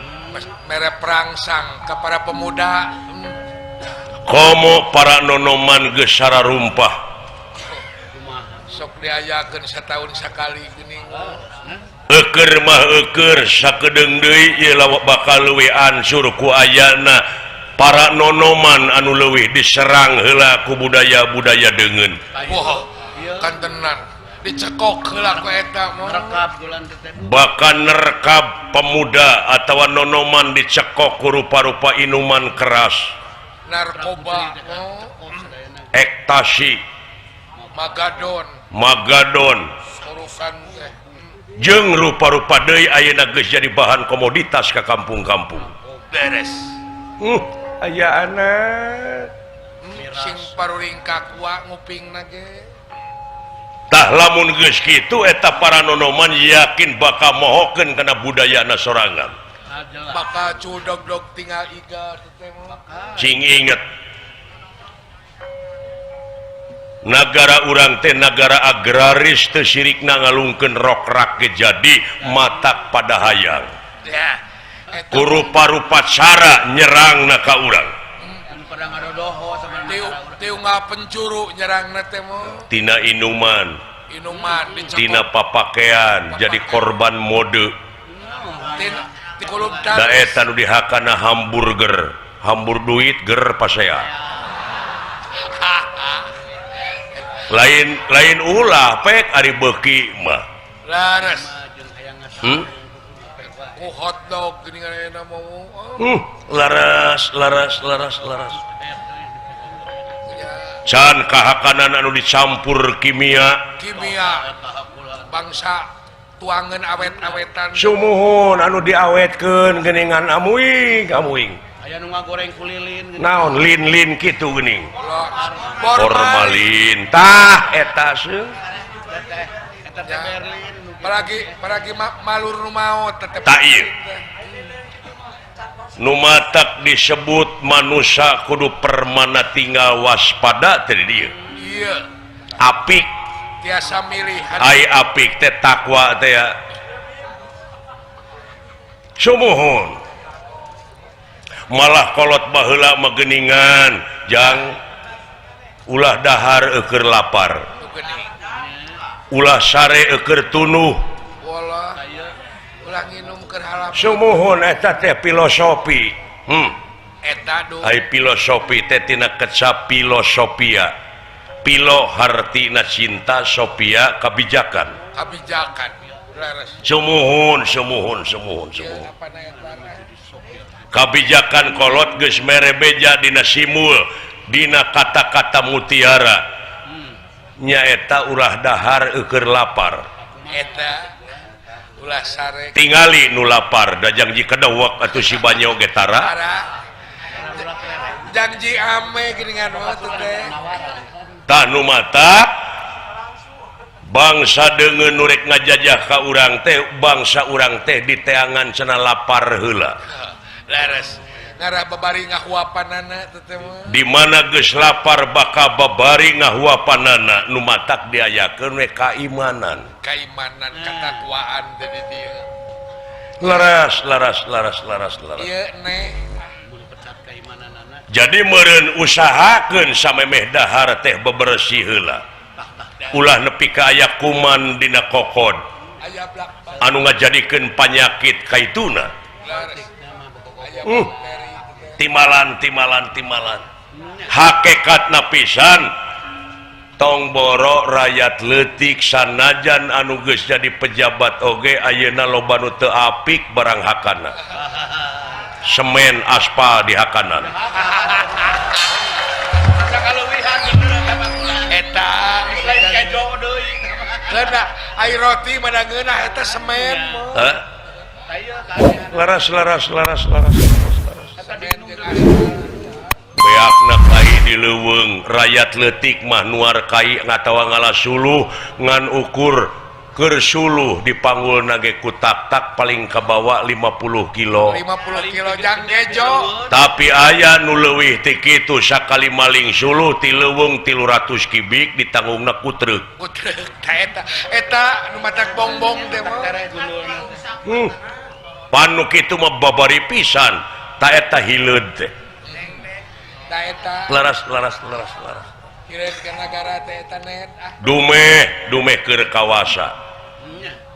mere perangsang ka para pemuda. Komo para nonoman geus sararumpah. Sok diayakeun sataun sakali geuning. Eukeun mah eukeun sakedeung deui ieu lawak bakal leuwih ansur ku ayana para nonoman anu leuwih diserang heula ku budaya-budaya deungeun. Wah, kantenan. Dicekok heula ku eta mah. Bahkan nerkab pemuda atawa nonoman dicekok ku rupa-rupa inuman keras. Narkoba, ekstasi, magadon, magadon. Urusan teh. Jeung rupa-rupa deui ayeuna geus jadi bahan komoditas ka kampung-kampung. Beres. Aya anak sing paruring kakua ngupingna ge. Tah lamun geus kitu eta para nonoman yakin bakal mohokeun kana budayana sorangan. Bakal cudog-dog tinggal iga teh mah. Cing inget. Nagara urang teh nagara agraris teu sirikna ngalungkeun rokrak ge jadi matak pada hayang. Ya. Ku rupa-rupa cara nyerangna ka urang. Tiunga pencuru nyerangna teh mah. Tina inuman, inuman dicekok. Tina papakaian jadi korban mode. Tina tikulub Da eta nu dihakana hamburger, hambur duit ger pasea. Lain lain ulah pek ari beuki mah. Laras. Ku hotdog geuningan ayeuna mah. Laras laras laras laras. Can kahakanan anu dicampur kimia. Kimia bangsa tuangan awet-awetan. Sumuhun anu diawetkeun geuningan amuing amuing. Aya nu ngagoreng kulilin. Naon lin-lin kitu geuning. Formalin. Formalin tah eta seuh. Eta teh Berlin. Paragi paragi malur nu maot tetep. Tah ieu. Nu matak disebut manusia kudu permana tinggal waspada teh di dieu. Iya. Apik tiasa milih. Ai apik teh takwa teh ya. Sumuhun. Malah kolot baheula mah geuningan jang ulah dahar eueur lapar. Ulah sare eueur tunuh. Walah. Ulah nginum keur halap. Sumuhun eta teh filosofi. Eta duh. Ai filosofi teh tina kecap filosofia. Filo hartina cinta, sofia kabijakan. Kabijakan. Leres. Sumuhun sumuhun sumuhun sumuhun. Ieu apana eta? Kabijakan kolot geus mere beja dina simul dina kata-kata mutiara. Nyaeta ulah dahar eueur lapar. Eta ulah sare. Tingali nu lapar da jangji kedewek atuh si banyo ge tara. Janji ame geuningan mah teh. Tah nu matak bangsa deungeun nu rek ngajajah ka urang teh bangsa urang teh diteangan cenah lapar heula. Leres. Ngarah babari ngahuapanana teh mah. Di mana geus lapar bakal babari ngahuapanana nu matak diayakeun we kaimanan. Kaimanan katakwaan teh di dieu. Laras laras laras laras laras. Ieu neh. Jadi meureun usahakeun samemeh dahar teh bebersih heula. Ulah nepi ka aya kuman dina kokod. Anu ngajadikeun panyakit kaituna. Timalan timalan timalan. Hakikatna pisan tong boro rakyat leutik sanajan anu geus jadi pejabat oge ayeuna loba nu teu apik barang hakana. Semen aspal di hakanan. Eta ngeunah ai roti mana ngeunah eta semen. Hah? Laras laras laras laras laras. Beakna kai di leuweung rakyat leutik mah nuar kai ngatawa ngala suluh ngan ukur keur suluh dipanggulna ge ku tak-tak paling kabawa 50 kilo. 50 kilo jang gejo. Tapi aya nu leuwih ti kitu sakali maling suluh ti leuweung 300 kibik ditanggungna ku truk. Ku truk ta eta eta nu matak bongbong teh mah. Pan nu kitu mah babari pisan ta eta hileud teh. Ta eta. Laras laras laras laras. Kirim ke nagara teh eta net ah. Dumeh dumeh keur kawasa.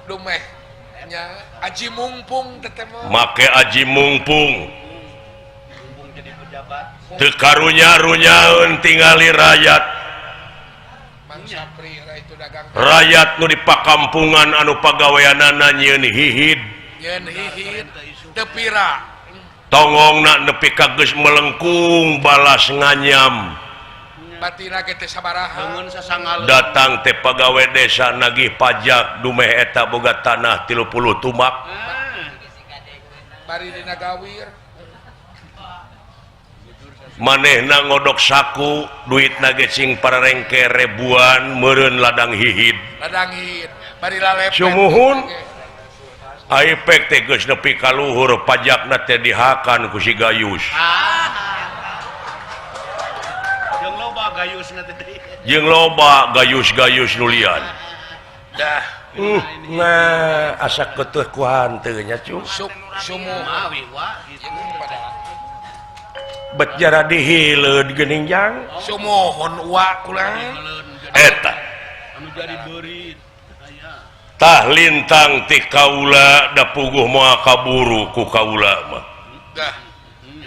Dumeh nya aji mungpung teh mah. Make aji mungpung. Teu karunya-runyaeun tingali rakyat. Mang Sapri ra itu da. Rakyat nu di pakampungan anu pagaweanana nyieun hihid. Nyieun hihid teu pira. Tongongna nepi ka geus melengkung balas nganyam. Batina ge teh sabaraha. Datang teh pagawe desa nagih pajak dumeh eta boga tanah 30 tumak. Bari dina gawir. Manehna ngodok saku duitna ge sing pararengke ribuan meureun ladang hihid. Ladang hihid bari lalepet. Sumuhun. Ai pek teh geus nepi ka luhur pajakna teh dihakan ku si Gayus. Jeung loba gayusna teh. Jeung loba gayus-gayus nu lian. Dah. Nah asa keuteuh ku hanteu nya cu. Sumuhun gitu. Bet jara dihileud geuning jang. Sumuhun wa kula. Eta. Anu jadi beurit. Tah lintang ti kaula da puguh moal kaburu ku kaula mah. Dah.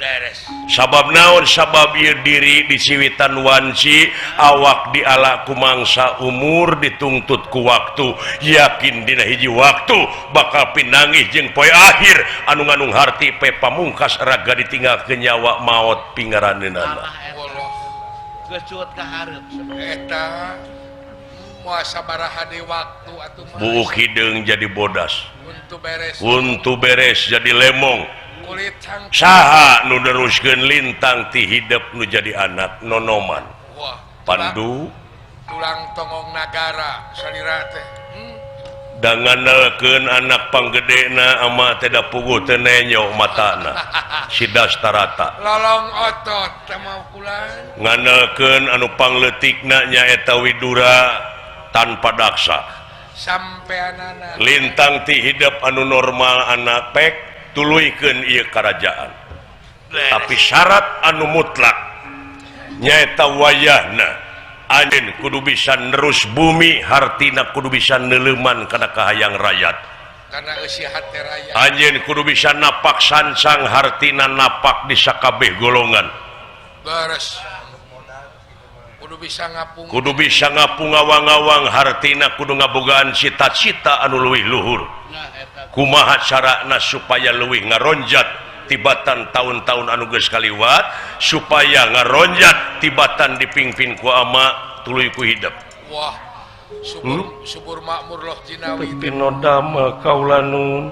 Beres. Sabab naon sabab ieu diri disiwitan wanci awak diala ku mangsa umur dituntut ku waktu yakin dina hiji waktu bakal pinangih jeung poe akhir anu nganung harti pe pamungkas raga ditinggalkeun nyawa maot pingaraneunana. Geus cuut ka hareup eta moal sabaraha deui waktu atuh mah. Buuk hideung jadi bodas. Untu beres. Untu beres jadi lemong. Saha nu neruskeun lintang ti hidep nu jadi anak nonoman. Wah, Pandu tulang tongong nagara salira teh. Danganelkeun anak panggedena ama teh da puguh teu nenyo matana. Si Dastarata. Lolong otot teh mau kulan. Nganelkeun anu pangleutikna nyaeta Widura tanpa daksa. Sampeanana. Lintang ti hidep anu normal anak pek tuluykeun ieu karajaan. Tapi syarat anu mutlak nyaeta wayahna anjeun kudu bisa nerus bumi hartina kudu bisa neuleuman kana kahayang rakyat. Kana eusi hate rakyat. Anjeun kudu bisa napak sancang hartina napak di sakabeh golongan. Beres. Kudu bisa ngapung. Kudu bisa ngapung ngawang-awang hartina kudu ngabogaan cita-cita anu leuwih luhur. Kumaha carana supaya leuwih ngaronjat tibatan tahun-tahun anu geus kaliwat supaya ngaronjat tibatan dipingpin ku ama tuluy ku hidep. Wah, subur, subur makmur loh jinawi. Pinodamel kaula nun.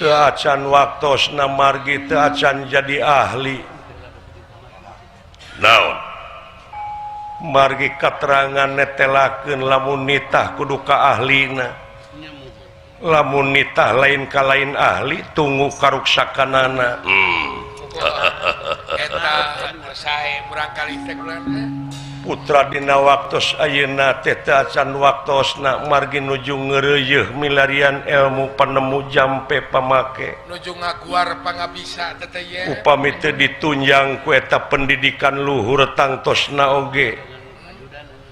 Teu acan waktosna margi teu acan jadi ahli. Naon? Margi katerangan netelakeun lamun nitah kudu ka ahlina. Lamun nitah lain ka lain ahli tunggu karuksakanana. Eta sae murangkali teh kulan. Putra dina waktos ayeuna teh teu acan waktosna margi nuju ngeureuyeuh milarian ilmu panemu jampe pamake. Nuju ngaguar pangabisa teh ye. Upami teu ditunjang ku eta pendidikan luhur tangtosna oge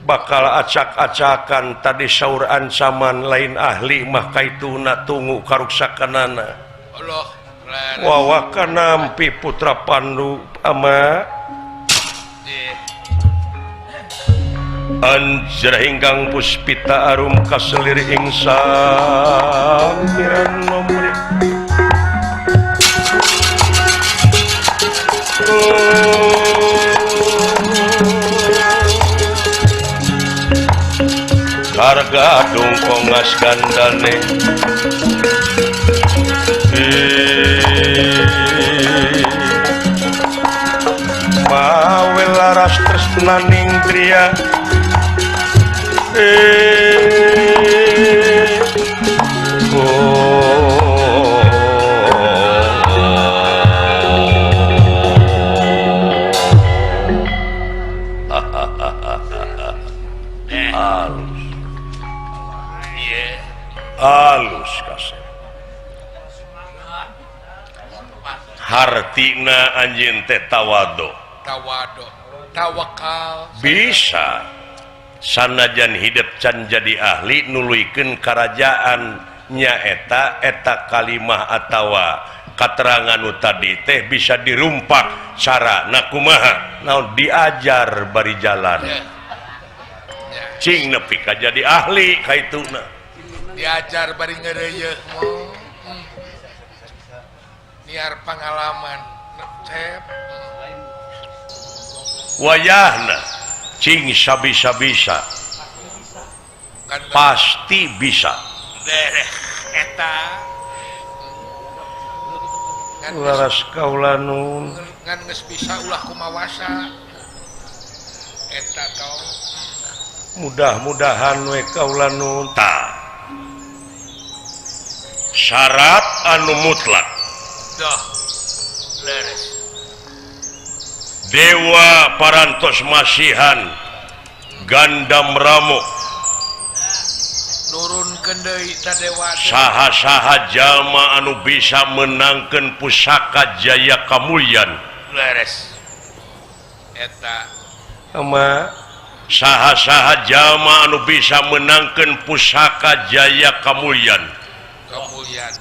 bakal acak-acakan tadi saur ancaman lain ahli mah kaituna tunggu karuksakanana. Allah wawakan nampi putra Pandu ama anjir ingkang puspita arum kaselir ing samiran nomri. Harga kongas gandane mawe laras tresnaning griya alus kasih hartina anjeun teh tawado tawado tawakal bisa sanajan hidup can jadi ahli nuluykeun karajaan nyaeta eta kalimah atawa katerangan nu tadi teh bisa dirumpak carana kumaha naon diajar bari jalan. Cing nepi ka jadi ahli kaituna. Diajar bari ngeureuyeuk mo. Niar pangalaman. Cep. Wayahna cing sabisa-bisa. Pasti bisa. Dereh eta. Laras kaula nun ngan geus bisa ulah kumawasa. Eta tong. Mudah-mudahan we kaula nun ta. Syarat anu mutlak. Dah. Leres. Dewa parantos masihan Gandam Ramo nurunkeun deui ta dewa. Saha-saha jalma anu bisa menangkeun pusaka Jaya Kamulyan. Leres. Eta ama saha-saha jalma anu bisa menangkeun pusaka Jaya Kamulyan. Kamulyan.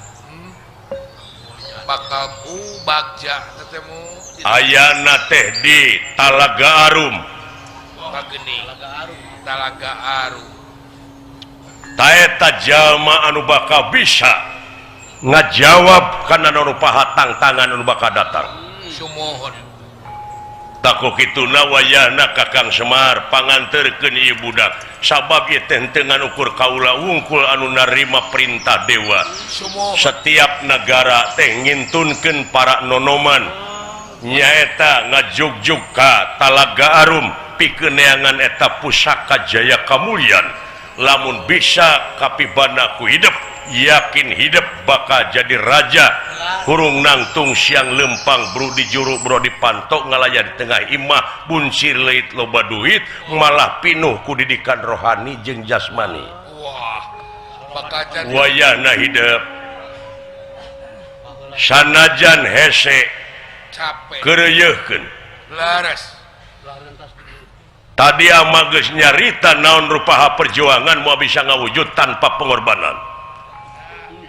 Bakal ku bagja tetemu ayana teh di Talaga Arum. Pageni Talaga Arum. Taeta jalma anu bakal bisa ngajawab kana rupaha tangtangan anu bakal datang. Sumuhun. Taku kituna wayahna Kakang Semar panganterkeun ieu budak sabab ieu teh teu ngan ukur kaula wungkul anu narima perintah dewa. Sumuhun. Setiap nagara teh ngintunkeun para nonoman nyaeta ngajugjug ka Talaga Arum pikeun neangan eta pusaka Jaya Kamulyan. Lamun bisa kapibana ku hidup yakin hidup bakal jadi raja hurung nangtung siang lempang bro di juru bro di pantok ngalaya di tengah imah buncir leit loba duit malah pinuh ku didikan rohani jeung jasmani. Wah, bakal jadi wayahna hidup sanajan hese capek keureuyeurkeun laras. Tadi ama geus nyarita naon rupaha perjuangan moal bisa ngawujud tanpa pengorbanan.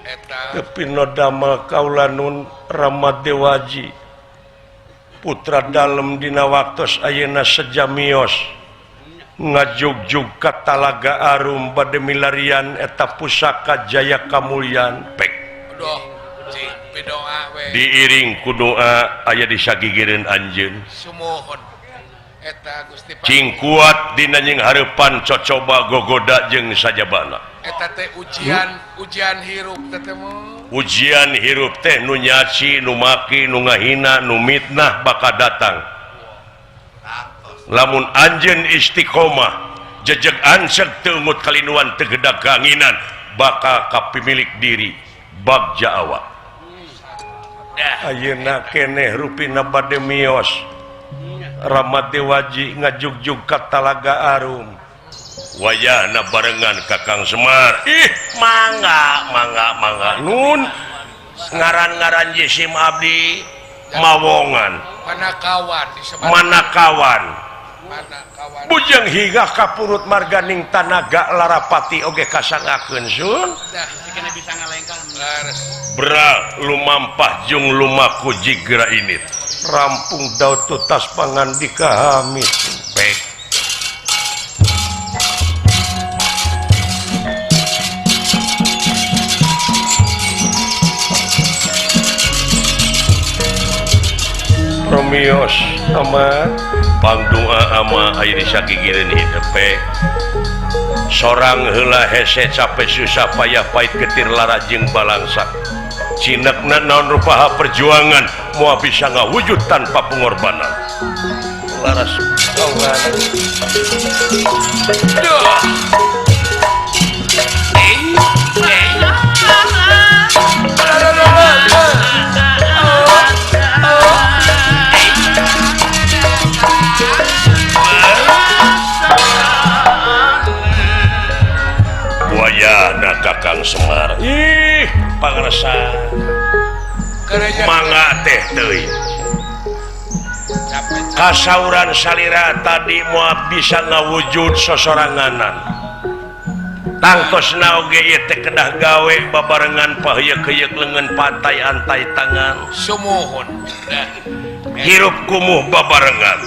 Eta Tapi no damel kaula nun Rama Dewaji putra dalem dina waktos ayeuna sejamios ngajugjug ka Talaga Arum bade milarian eta pusaka Jaya Kamulyan pek. Aduh, cing pidoa we. Diiring ku doa aya di sagigireun anjeun. Sumuhun. Eta Gusti Cing kuat dina nying hareupan cocoba gogoda jeung sajabana. Eta teh ujian, ujian hirup teh teh mo. Ujian hirup teh nu nyaci, nu maki, nu ngahina, nu mitnah bakal datang. Lamun anjeun istiqomah, jejeg anseg teu ungut kalinuan teu gedag kanginan, bakal kapimilik diri bagja awak. Ayeuna keneh rupina bade mios. Rama Dewaji ngajugjug ka Talaga Arum. Wayahna barengan Kakang Semar. Ih, mangga, mangga, mangga. Nun ngaran-ngaran jisim abdi mawongan. Manakawan disebut. Manakawan. Manakawan. Bujeng hingga kapurut marganing tanaga larapati oge kasangakeun sun. Dah, bisa ngalengkah. Lares. Bra lumampah jeung lumaku jigra init. Rampung daud tutas pangandika Hamid. Pek. Romios ama pangdoa ama aya di sagigireun hidup pek. Sorang heula hese capek susah payah pahit getir lara jeung balangsak. Cinekna naon rupaha perjuangan moal bisa ngawujud tanpa pengorbanan. Laras kawan. Duh. Wayahna Kakang Semar. Ih, pangresa. Mangga teh teuing. Kasauran salira tadi moal bisa ngawujud sosoranganan. Tangtosna oge ieu teh kedah gawe babarengan paheuyeuk-heuyeuk leungeun pantai antai tangan. Sumuhun. Hirup kumuh babarengan.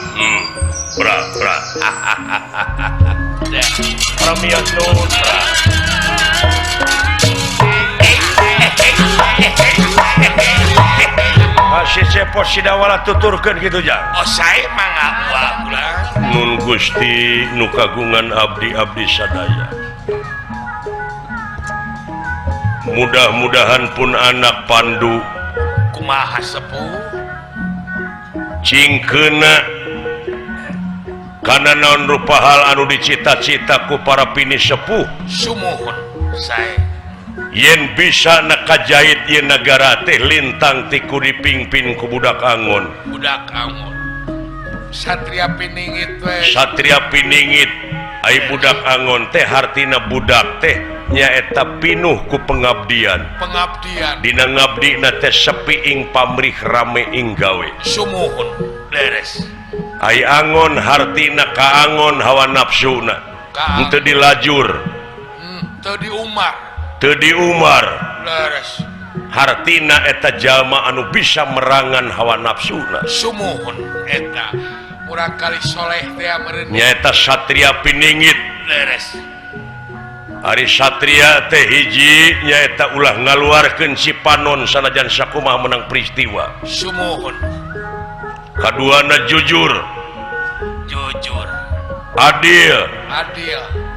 Bra bra. Pramios nuhun. Si Cepot Sidawala tuturkeun kitu jang. Oh sae mangga ulah. Nun Gusti nu kagungan abdi-abdi sadaya. Mudah-mudahan pun anak Pandu kumaha sepuh cing keuna kana naon rupa hal anu dicita-cita ku para pini sepuh. Sumuhun sae. Yen bisa nakajait yen nagara teh lintang tiku dipingpin ku budak angon. Budak angon. Satria piningit we. Satria piningit. Ai budak angon teh hartina budak teh nyaeta pinuh ku pengabdian. Pengabdian. Dina ngabdina teh sepi ing pamrih rame ing gawe. Sumuhun leres. Ai angon hartina kaangon hawa nafsuna. Henteu dilajur. Henteu diumar. Teu diumar. Leres. Hartina eta jalma anu bisa merangan hawa nafsuna. Sumuhun eta murang kali soleh teh meureun. Nyaeta satria piningit. Leres. Ari satria teh hiji nyaeta ulah ngaluarkeun si panon sanajan sakumaha menang peristiwa. Sumuhun. Kaduana jujur. Jujur. Adil. Adil.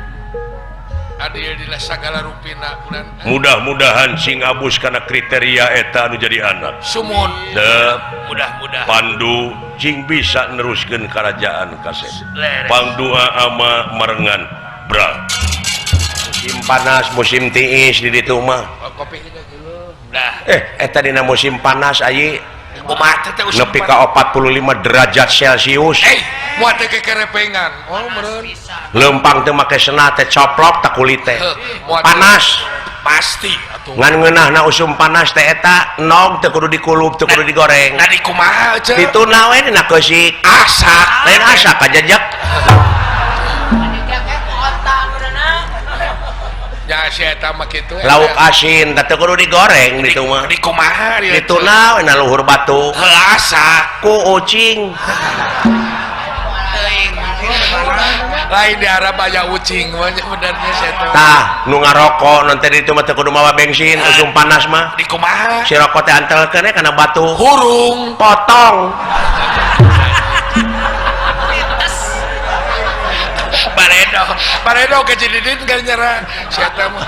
Adil dina sagala rupina. Mudah-mudahan sing abus kana kriteria eta anu jadi anak. Sumuhun. Mudah-mudahan Pandu cing bisa neruskeun karajaan kasep. Pangdua ama marengan bra. Musim panas, musim tiis di ditu mah. Eta dina musim panas ayi nepi ka 45 derajat Celcius. Moal teh kekerepengan. Oh meureun. Leumpang teu make sena teh coplok tak kulit teh. Panas pasti atuh. Ngan ngeunahna usum panas teh eta nog teu kudu dikulup, teu kudu digoreng. Nah di kumaha ceu? Dituna we dina keusik. Asak, lain asak kajejek. Ya si eta mah kitu. Lauk asin teh teu kudu digoreng ditu mah. Di kumaha dieu? Dituna we na luhur batu. Heuh asak ku ucing. Lain di Arab aya ucing mah benernya si eta. Tah, nu ngarokok nanti ditu mah teu kudu mawa bensin, usum panas mah. Di kumaha? Si rokok teh antelkeun kana batu. Hurung, potong. Baredo, baredo ke Cididin kan nyerah. Si eta mah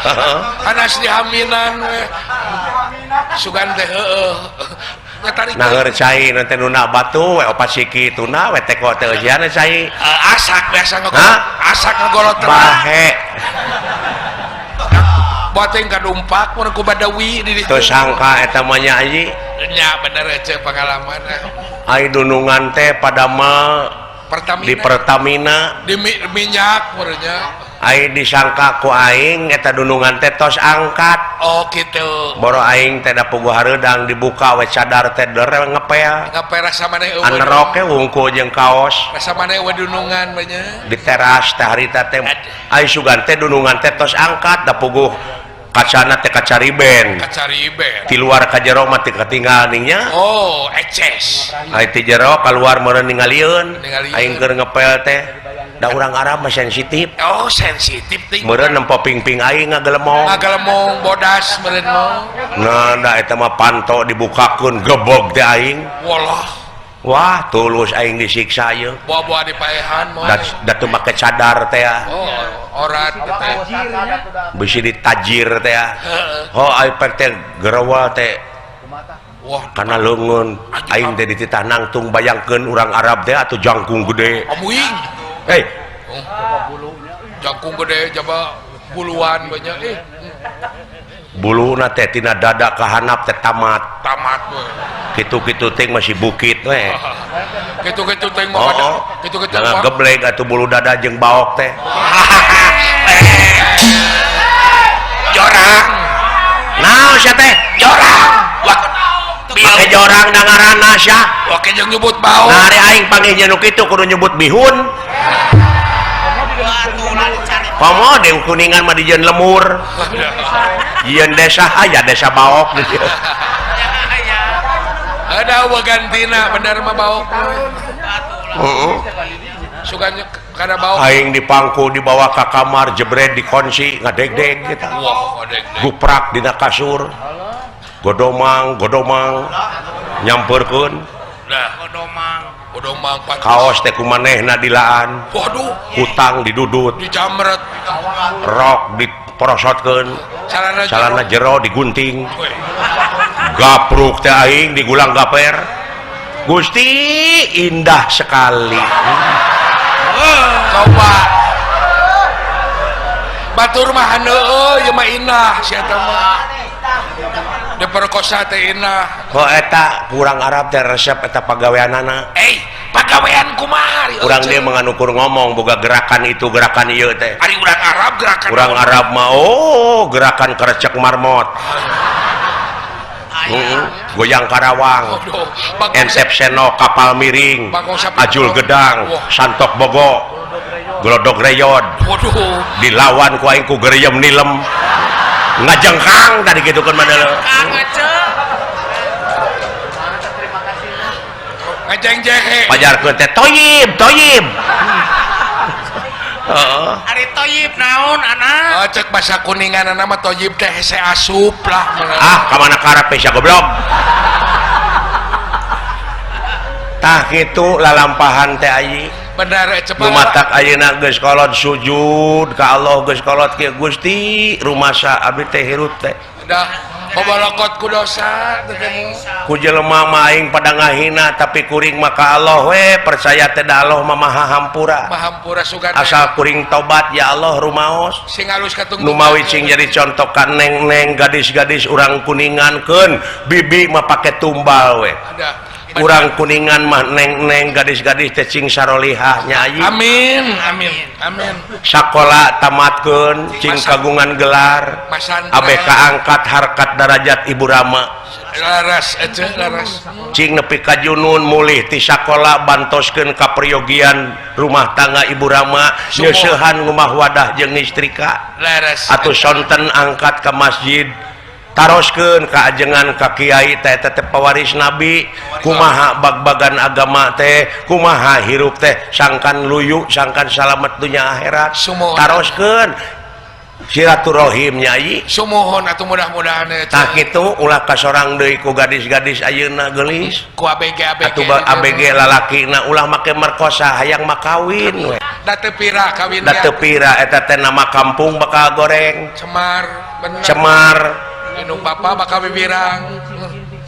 panas dihaminan we. Sugan teh heueuh. Nah cai nanti nuna batu we opat siki tuna we teko teh eusian cai. Asak biasa ngegolot. Asak ngegolot teh. Bahe. Bating kadumpak mun ku badawi di ditu. Teu sangka eta mah nya anji. Nya bener ceu pengalaman. Ai dunungan teh padama Pertamina. Di Pertamina di minyak meureunnya. Ai disangka ku aing eta dunungan teh tos angkat. Oh kitu. Boro aing teh da puguh hareudang dibuka we cadar teh dere ngepel. Ngepel rasa maneh eueuh. Aneroke wungkul jeung kaos. Rasa maneh eueuh dunungan we nya. Di teras teh harita teh ai sugan teh dunungan teh tos angkat da puguh kacana teh kacariben. Kacariben. Ti luar ka jero mah teu katinggal ning nya. Oh, eces. Ai ti jero kaluar meureun ningalieun. Aing keur ngepel teh. Da urang Arab mah sensitif. Oh, sensitif ting. Meureun nempo pingping aing ngagelemong. Ngagelemong bodas meureun mah. Nah, da eta mah panto dibukakeun gebog teh aing. Walah. Wah, tulus aing disiksa ieu. Boa-boa dipaehan mah. Da teu make cadar teh. Oh, orat teh. Bisi ditajir teh. Oh, aing teh gerewel teh. Wah, kana leungeun aing teh dititah nangtung bayangkeun urang Arab teh atuh jangkung gede. Amuing. Hei. Jangkung gede jaba buluan banyak eh. Buluna teh tina dada ka handap teh tamat. Tamat we. Kitu-kitu teh masih bukit we. Kitu-kitu teh mah pada kitu-kitu mah geblek atuh bulu dada jeung baok teh. Jorang. Naon sia teh? Jorang. Wah, make jorang da ngaranna sia. Oke jeung nyebut baok. Nah, ari aing panggih nu kitu kudu nyebut bihun. Komo di Kuningan mah dijieun lemur. Jieun desa aya desa baok di dieu. Ada wagantina bener mah baok. Heeh. Sugan Kana baok. Aing dipangku dibawa ka kamar jebret dikunci ngadegdeg kita. Wah, ngadegdeg. Guprak dina kasur. Godomang, godomang nyamperkeun. Nah, godomang, godomang pantes. Kaos teh kumanehna dilaan. Waduh, hutang didudut. Dijamret. Rok diporosotkeun. Celana jero digunting. Gapruk teh aing digulang gaper. Gusti indah sekali. Coba. Batur mah heueuh ieu mah indah sia eta mah. Diperkosa teh indah. Ho eta kurang Arab teh resep eta pagaweanana. Pagawean kumaha? Urang dia menganukur ngomong boga gerakan itu gerakan ieu teh. Ari urang Arab gerakan. Urang Arab mah oh gerakan kerecek marmot. Goyang Karawang, Ensep Seno, kapal miring, Ajul Gedang, Santok Bogo, Glodog Reyod, dilawan ku aing ku geriem nilem, ngajengkang tadi gitu kan mana lo? Pajarkeun teh toyib, toyib. Ari toyib naon anak? Oh, cek bahasa kuningan anak mah toyib teh hese asup lah. Ah, kamana karep sia goblok. Tah kitu lalampahan teh ayi. Bener cepat. Nu matak ayeuna geus kolot sujud ka Allah geus kolot kieu Gusti rumasa abdi teh hirup teh. Dah babalokot ku dosa teh ku jelema mah aing pada ngahina tapi kuring mah ka Allah we percaya teh da Allah mah maha hampura. Maha hampura sugan. Asal kuring tobat ya Allah rumaos. Sing alus katung. Numawi cing jadi contoh ka neng-neng gadis-gadis urang kuningan keun bibi mah pake tumbal we. Urang kuningan mah neng-neng gadis-gadis teh cing sarolihah nya ayi. Amin amin amin. Sakola tamatkeun cing kagungan gelar. Abeh kaangkat harkat darajat ibu rama. Laras ece laras. Cing nepi ka junun mulih ti sakola bantoskeun kaperyogian rumah tangga ibu rama nyeusehan ngumah wadah jeung istrika. Laras. Atuh sonten angkat ka masjid. Taroskeun ka ajengan ka kiai teh teh pewaris nabi kumaha bag-bagan agama teh kumaha hirup teh sangkan luyu sangkan salamet dunya akhirat taroskeun silaturahim nyai sumuhun atuh mudah-mudahan tah kitu ulah kasorang deui ku gadis-gadis ayeuna geulis ku ABG ABG atuh ABG lalakina ulah make merkosa hayang mah kawin we da teu pira kawin da teu pira eta teh nama kampung bakal goreng cemar bener cemar minum bapak bakal bibirang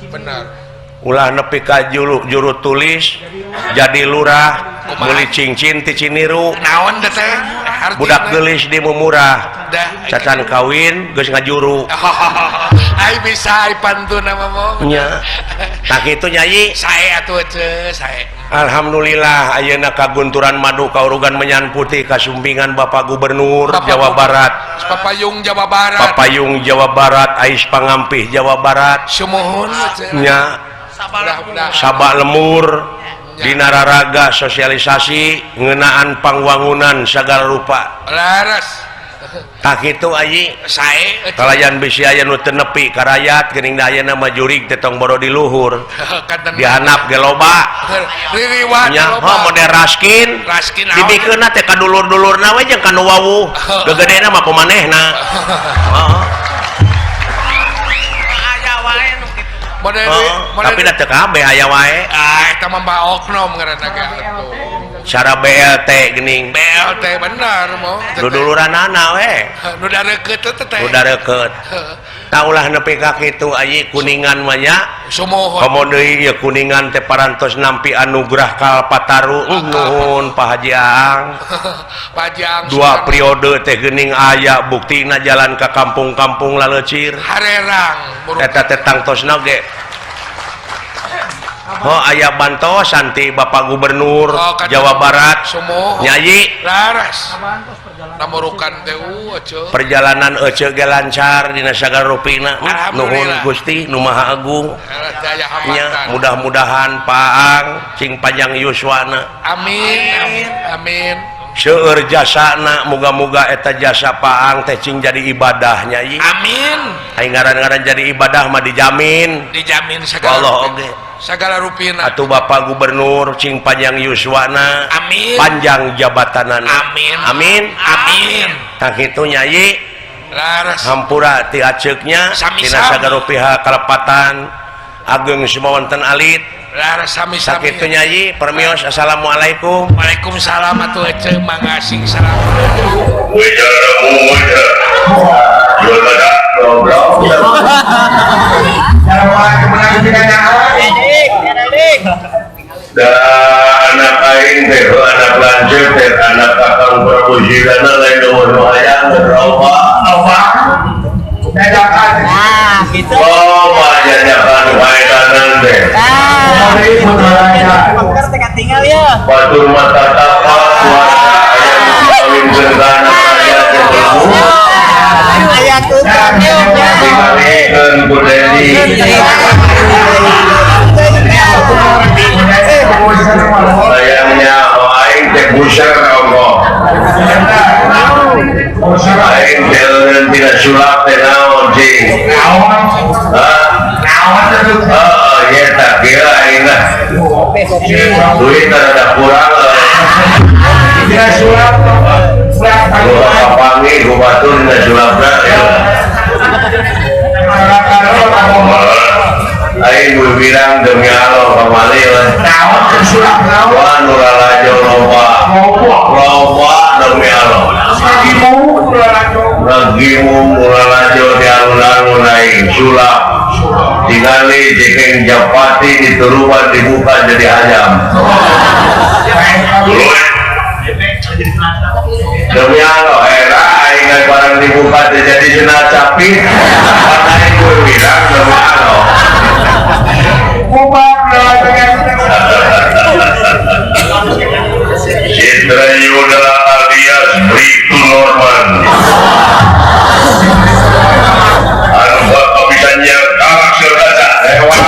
benar ulah nepi ka juru tulis jadi lurah meuli cincin ti Ciniru naon teh budak geulis di murah cacan kawin geus ngajuru ai bisa ai pantun mah nya tah kitu nyai sae atuh teh sae. Alhamdulillah ayeuna kagunturan madu kaurugan menyan putih kasumpingan Bapak Gubernur Jawa Barat Papayung Jawa Barat Papayung Jawa Barat Ais Pangampih Jawa Barat sumuhun nya Sabak lemur dina raraga sosialisasi ngeunaan pangwangunan sagala rupa laras tah kitu ayi sae kalayan bisi aya nu teu nepi ka rayat geuning da ayeuna mah jurig teh tong boro di luhur dihanap ge loba ririwat nya ho model raskin raskin dibikeunna teh ka dulur-dulurna we jeung ka nu wawuh gegedena mah kumanehna heeh aya wae nu kitu tapi da teu kabeh aya wae ah eta mah baoknom ngaranna ge atuh cara BLT geuning BLT bener mo duduluranana we nu dareukeut teh nu dareukeut tah ulah nepi ka kitu ayi kuningan mah nya sumuhun komo deui ieu kuningan teh parantos nampi anugerah kalpataru nuhun Pak Haji Aang Pak Haji Aang dua periode teh geuning aya buktina jalan ka kampung-kampung laleucir harerang eta teh tangtosna ge oh aya bantosan ti Bapak Gubernur Jawa Barat nyai laras namurukan teh ece perjalanan ece ge lancar dina sagala rupina nuhun Gusti nu Maha Agung nya mudah-mudahan paang cing panjang yuswana amin amin amin seueur jasana muga-muga eta jasa paang teh cing jadi ibadah nyai amin ai ngaran-ngaran jadi ibadah mah dijamin dijamin sagala Allah oge. Sagala rupina. Atuh Bapak Gubernur cing panjang yuswana. Amin. Panjang jabatanana. Amin. Amin. Amin. Tah kitu Nyai. Laras. Hampura ti aceuknya dina sagala pihak kalepatan ageng sumawonten alit. Laras sami-sami. Sakitu Nyai permios assalamualaikum. Waalaikumsalam atuh ece mangga sing salam. Anak aing teh anak lanceuk teh anak kakang Prabu Zidana lain nu hayang loba loba ah gitu loba jajakan paedanan teh tinggal ya batur mata tapak kuasa aya nu dikawinkeun ka anak aya teh aya dikawinkeun ku Dedi. Sayangnya aing teh buser ongkoh. Aing teh eureun tina sulap teh naon cing. Naon? Naon heeh ye tah kieu aing lah. Duit rada kurang. Dina sulap Gua kapangi ku batur dina sulapna. Aing wirang demi Allah kamari we. Naon teh sulap naon? Wah nu lalajo loba. Loba demi Allah. Lagimu lalajo. Lagimu lalajo di alun-alun aing sulap. Tingali jekeng japati dituruban dibuka jadi ayam. Demi Allah era aing barang dibuka jadi cenah capi. Pan aing wirang demi Allah. Citra Yuda alias Bribtu Norman anu bakal bisa nyiar kaca lewat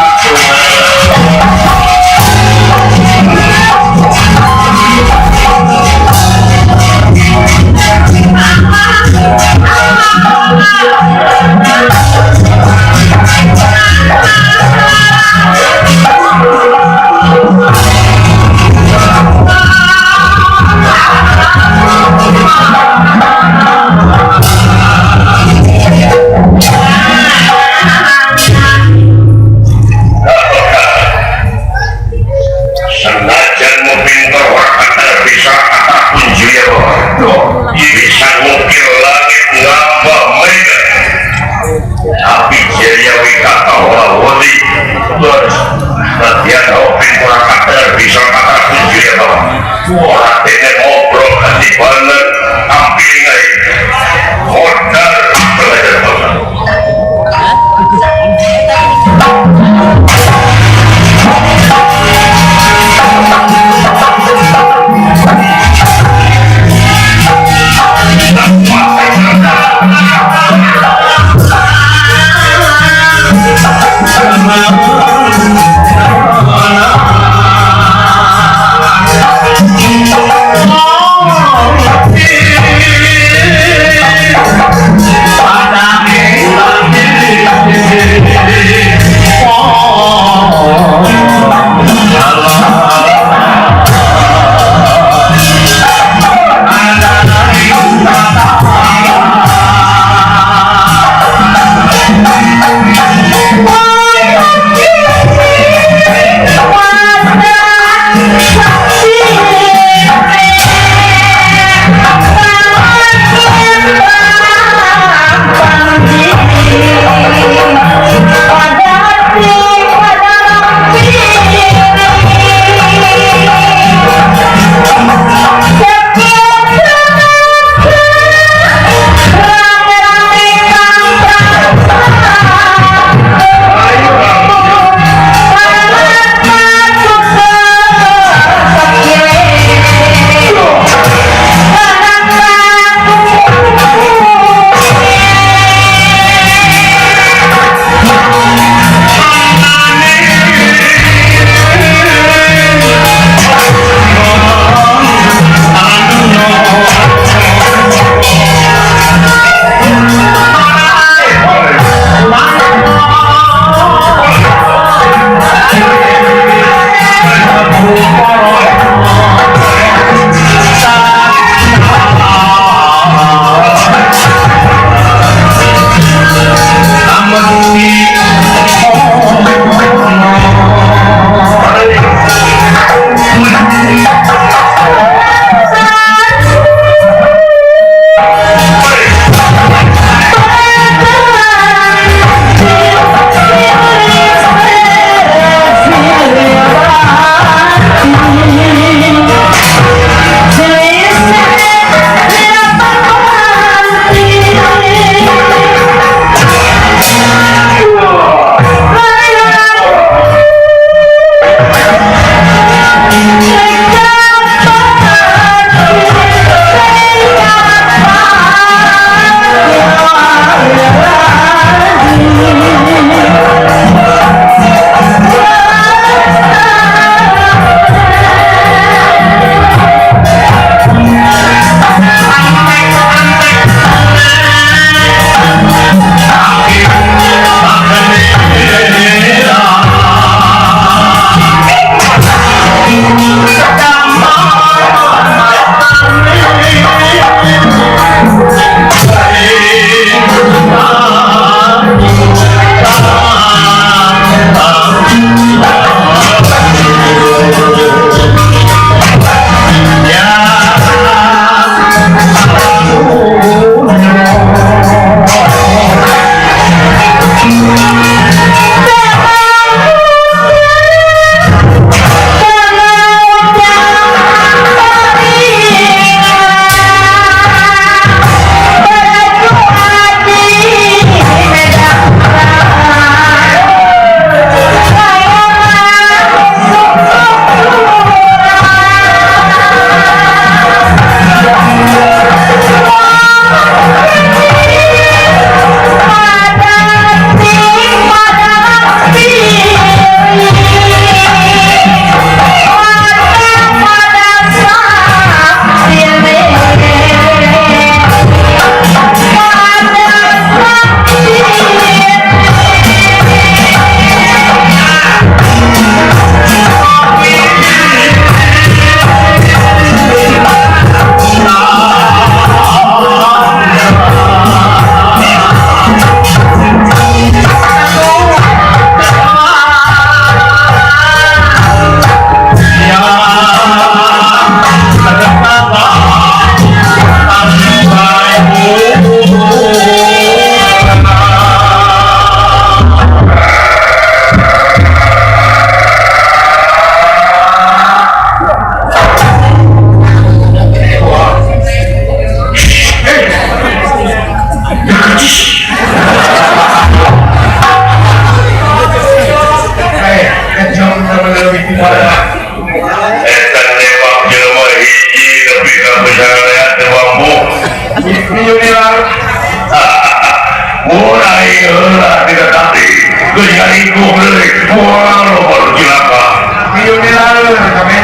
Mulai heula tidak tadi geus ngariku deui moal loba cilaka. Miyung dilaleur kabeh.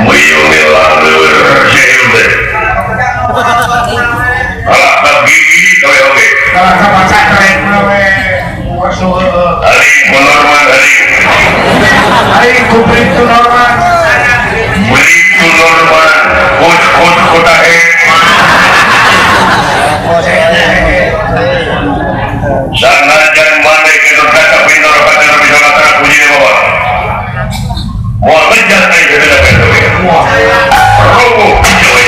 Miyung dilaleur jeu teh. Kalah ka gigi kabeh oge. Kalah ka paca karek we. Ari Norman ari. Ari ku Bribtu Norman. Bribtu Norman kos kota he. Sanajan maneh kitu kata pintar kata bisa kata puji bawa. Moal bejat ai kitu da we. Rogo coy.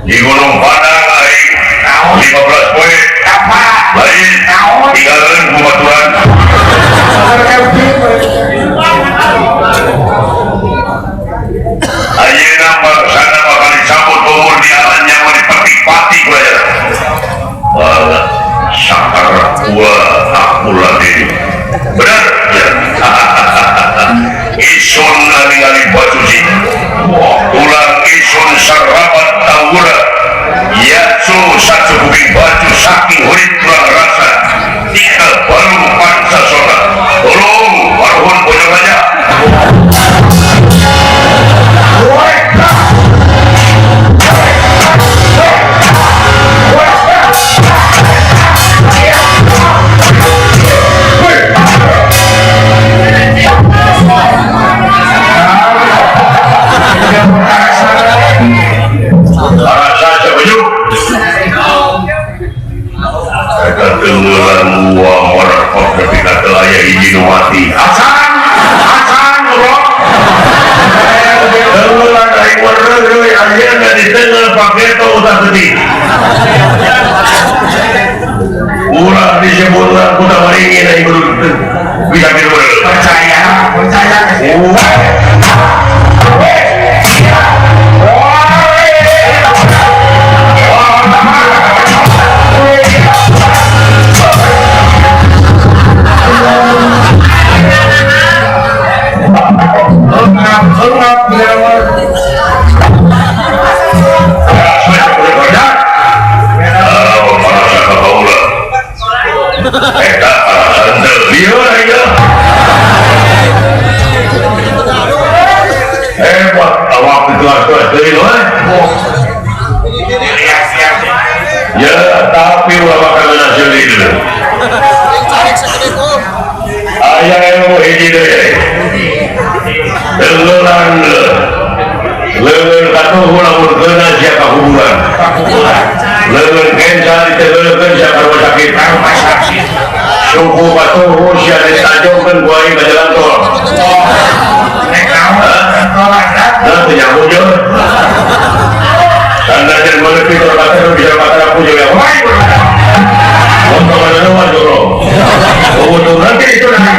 Di Gunung Padang aing 15 poe lain tinggalkeun ku baturan. Ayeuna bangsana bakal dicabut umur di alam nyawa dipetik-patik we. Balah sakar gua aku lagi. Benar ya. Isun ningali baju sih. Ulang isun sarabat tawura. Yatsu sacukupi baju saking hurit tulang rasa. Tika balung pancasona. Tolong waruhun bojong aja. Ulah disebutlah kuda waringin aing kudu bisa kitu percaya percaya. Ya, tapi ulah bakal hasil itu. Aya ilmu hiji deui. Tenggelan leungeun katuhu lamun keuna sia ka kuburan. Leungeun kenca ditenggeulkeun sia ka rumah sakit. Suku patuh sia ditajongkeun ku aing ka jalan tol. Rek naon? Tol ada. Nah, teu nyambung jeung. Tanda jeung meuleuh tol kata bisa kata aku juga. Wah, untuk mana joro. Oh, nanti itu nanti.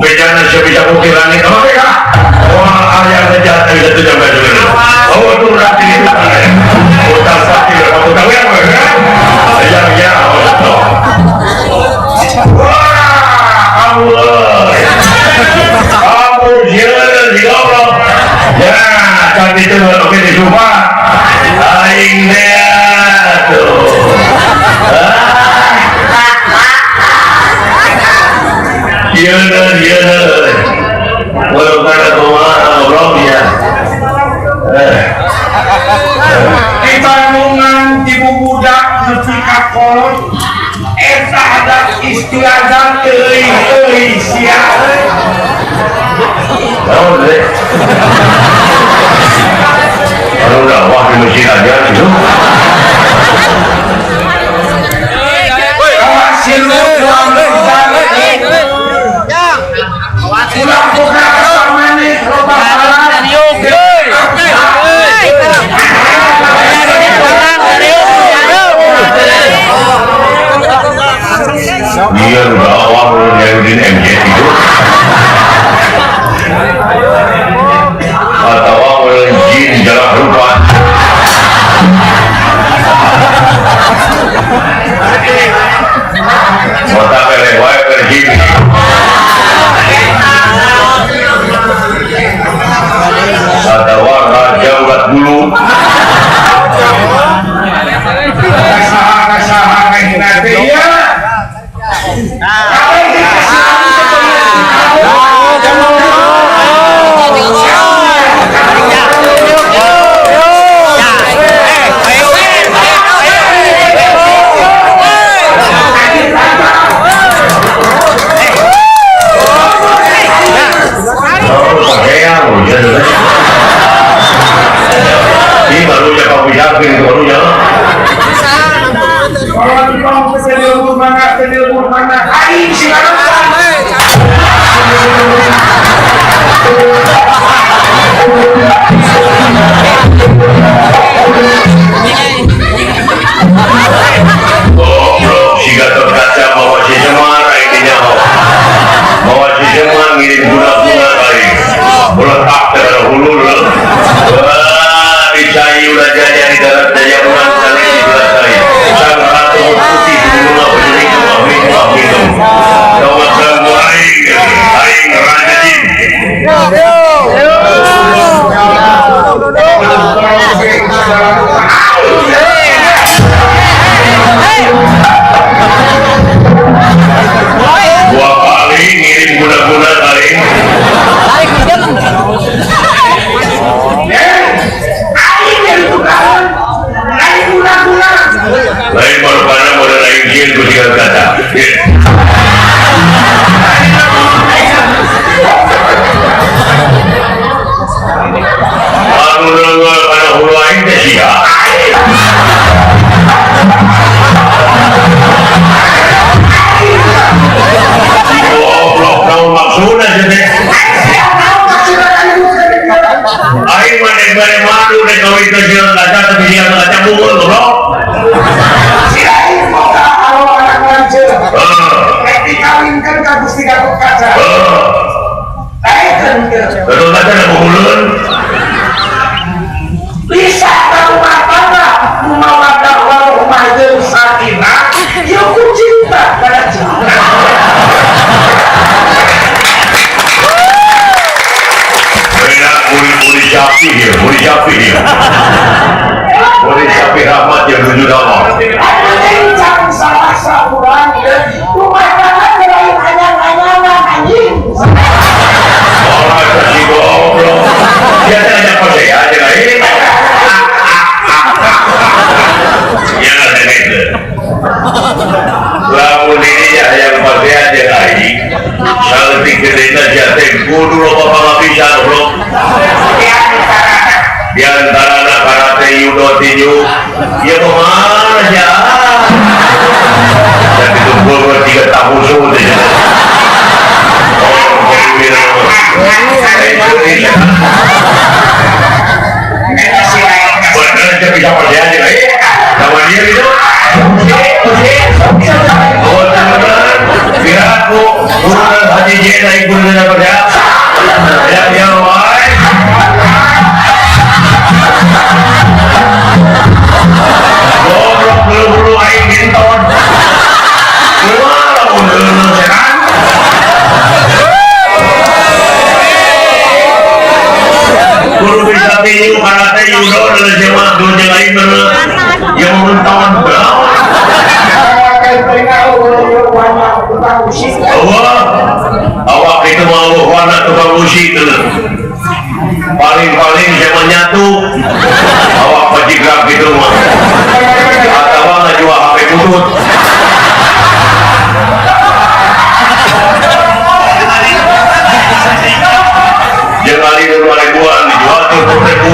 Bejana bisa bukti langit apa ya? Wah, ayah saja bisa tuh sampai dulu. Oh, itu nanti itu. Utang sakit, utang yang mana? Ya, ya, oh. Wah, Allah. Kamu jalan di goblok. Ya, kan itu oke di rumah. Aing deh tuh. Iya, iya. Walau kada kumaha ngobrol ya. Di Bandungan di budak nepi ka kolot eta adat istiadat euy-euy sia. Naon deh? Anu dakwah di masjid aja gitu. Awas lu ulah boga samane loba salah. Dia dakwah Nurudin MJ itu atau jin jarak rupa. Mata peleh wae pergi. Atau raja ulat bulu. Saha-saha ngahina teh ieu. Ini barunya kamu yakin itu barunya. Kalau kamu kesedil mana, kesedil mana, aing silakan. Goblok, si Gatot Kaca bawa si Semar intinya. Bawa si Semar ngirim guna-guna kali. Meletak ke hulu loh. Wah, dicai udah jaya di darat jaya ulang kali di belah saya. Sang ratu putih di rumah berdiri rumah minum minum. Tawa sang aing, aing raja jin. Dua kali ngirim guna-guna kali. Lain baru pada modal lain jin ku tinggal kata. Anu nongol pada hulu aing teh sia. Goblok naon maksudna sia teh? Aing mah dek bare madu dek kawin teh sia kaca tapi sia kaca bungul goblok. Si aing boga kalau anak lanceuk. Rek dikawinkeun ka Gusti Gatot Kaca. Aing teu. Gatot Kaca da bunguleun. Bisa ka rumah tangga mawaddah warahmah jeung sakinah, ieu ku cinta pada cinta. Beda buri-buri sapi ya, buri sapi ya. Buri sapi rahmat yang menuju Allah. Anjing jangan salah saurang rumah tangga lain anyang-anyangan anjing. Orang kasih goblok. Dia tanya apa sih aja lain. Ya ada itu. Lamun ini ya yang pasti aja lain. Saltik gedena jatuh kudu loba pangabisa goblok. Ya Di antara anak karate judo tinju ya kemana ya dan itu gua 3 tahun sudah. Bener aja bisa percaya aja, sama dia gitu. Oh teman-teman, piraku urusan haji J naik gunung percaya. Ya ya wae. Goblok bulu-bulu aing ginton. Wah, bulu-bulu setan. Guru bisa tinju karate judo dan semua dunia lain yang menonton awak itu mau warna tukang musik paling-paling saya menyatu awak pejigrak gitu mah atau nggak jual HP butut. Jangan 2 ribuan dijual 7 ribu.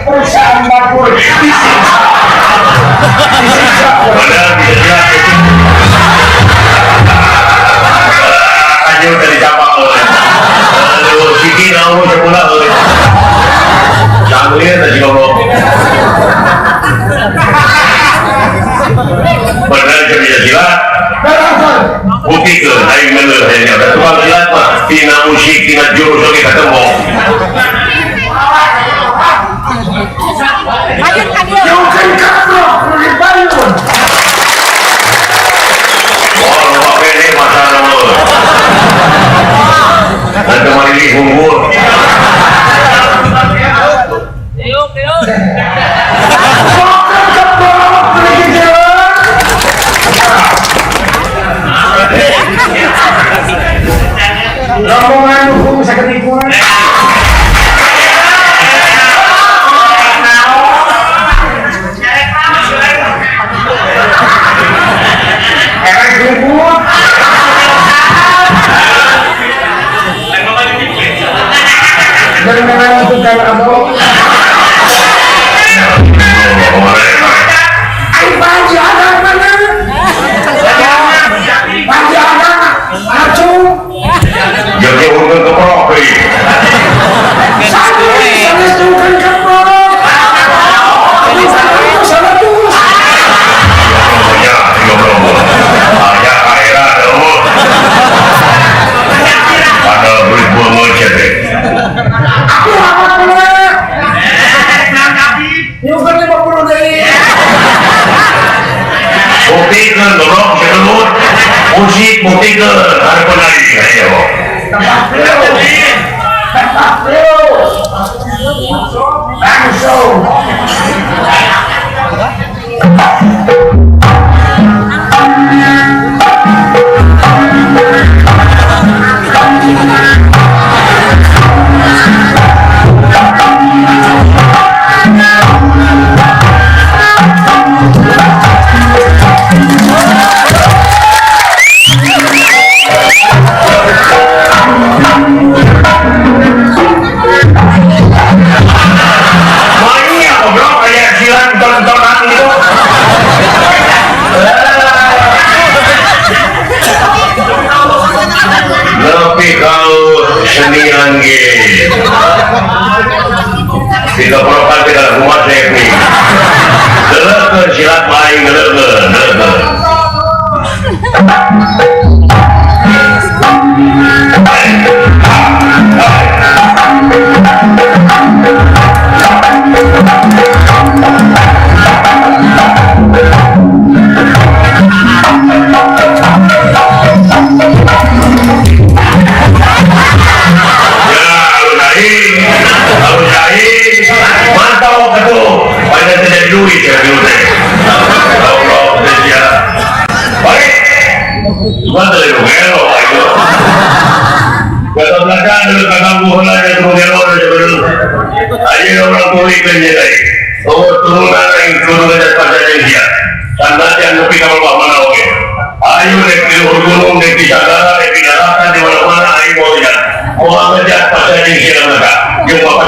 Perusahaan makmur disiksa. Padahal bisa aja udah dicapak oleh. Aduh, siki namu sekolah oleh. Jangan tadi ngomong. Padahal bisa silat. Bukti ke, aing bener aing ada tukang silat mah, tina musik, tina jurus oge ketemu. Jauhkan kaprok, dibayun. Oh, lupa pede masalah lo. Nanti mari di unggul. Jauhkan kaprok, dibayun. Rombongan hukum saketipuan. Dan bukan abong. Ai panji ada mana? Panji ada acung. Jadi urut keprok euy. Satu sanes bukan keprok. Satu. Ya, ngobrol. Aya kaera eueuh. Padahal duit gua ngecet deh. Aku rapat pula. Nyukan 50 deui. Buktikan goblok sekelut. Musik buktikan harapan lagi ayo. Tempat terus. Tempat terus. Langsung. Banyak goblok kayak silat tontonan gitu. Lebih kau senian ge. Dikeprokan tidak rumah sepi. Deleukeun silat bae deleukeun, deleukeun. Ya, alus aing, mantap atuh. Pada teh jadi duit ya duit teh. Allah teh ya. Baik. Cuma teh gelo aing. Kata belakang dulu kakak buhun aja tuh gelo aja dulu. Ayo orang tuli kan jadi. Oh turunan aing turunan aja pada dia. Sandat yang nepi ka bawah mana oge. Ayo rek di luhur gunung, rek di sagara, rek di daratan, di mana-mana aing moal lihat. Moal ngejat pasal jeung si Rangga. Jeung bapak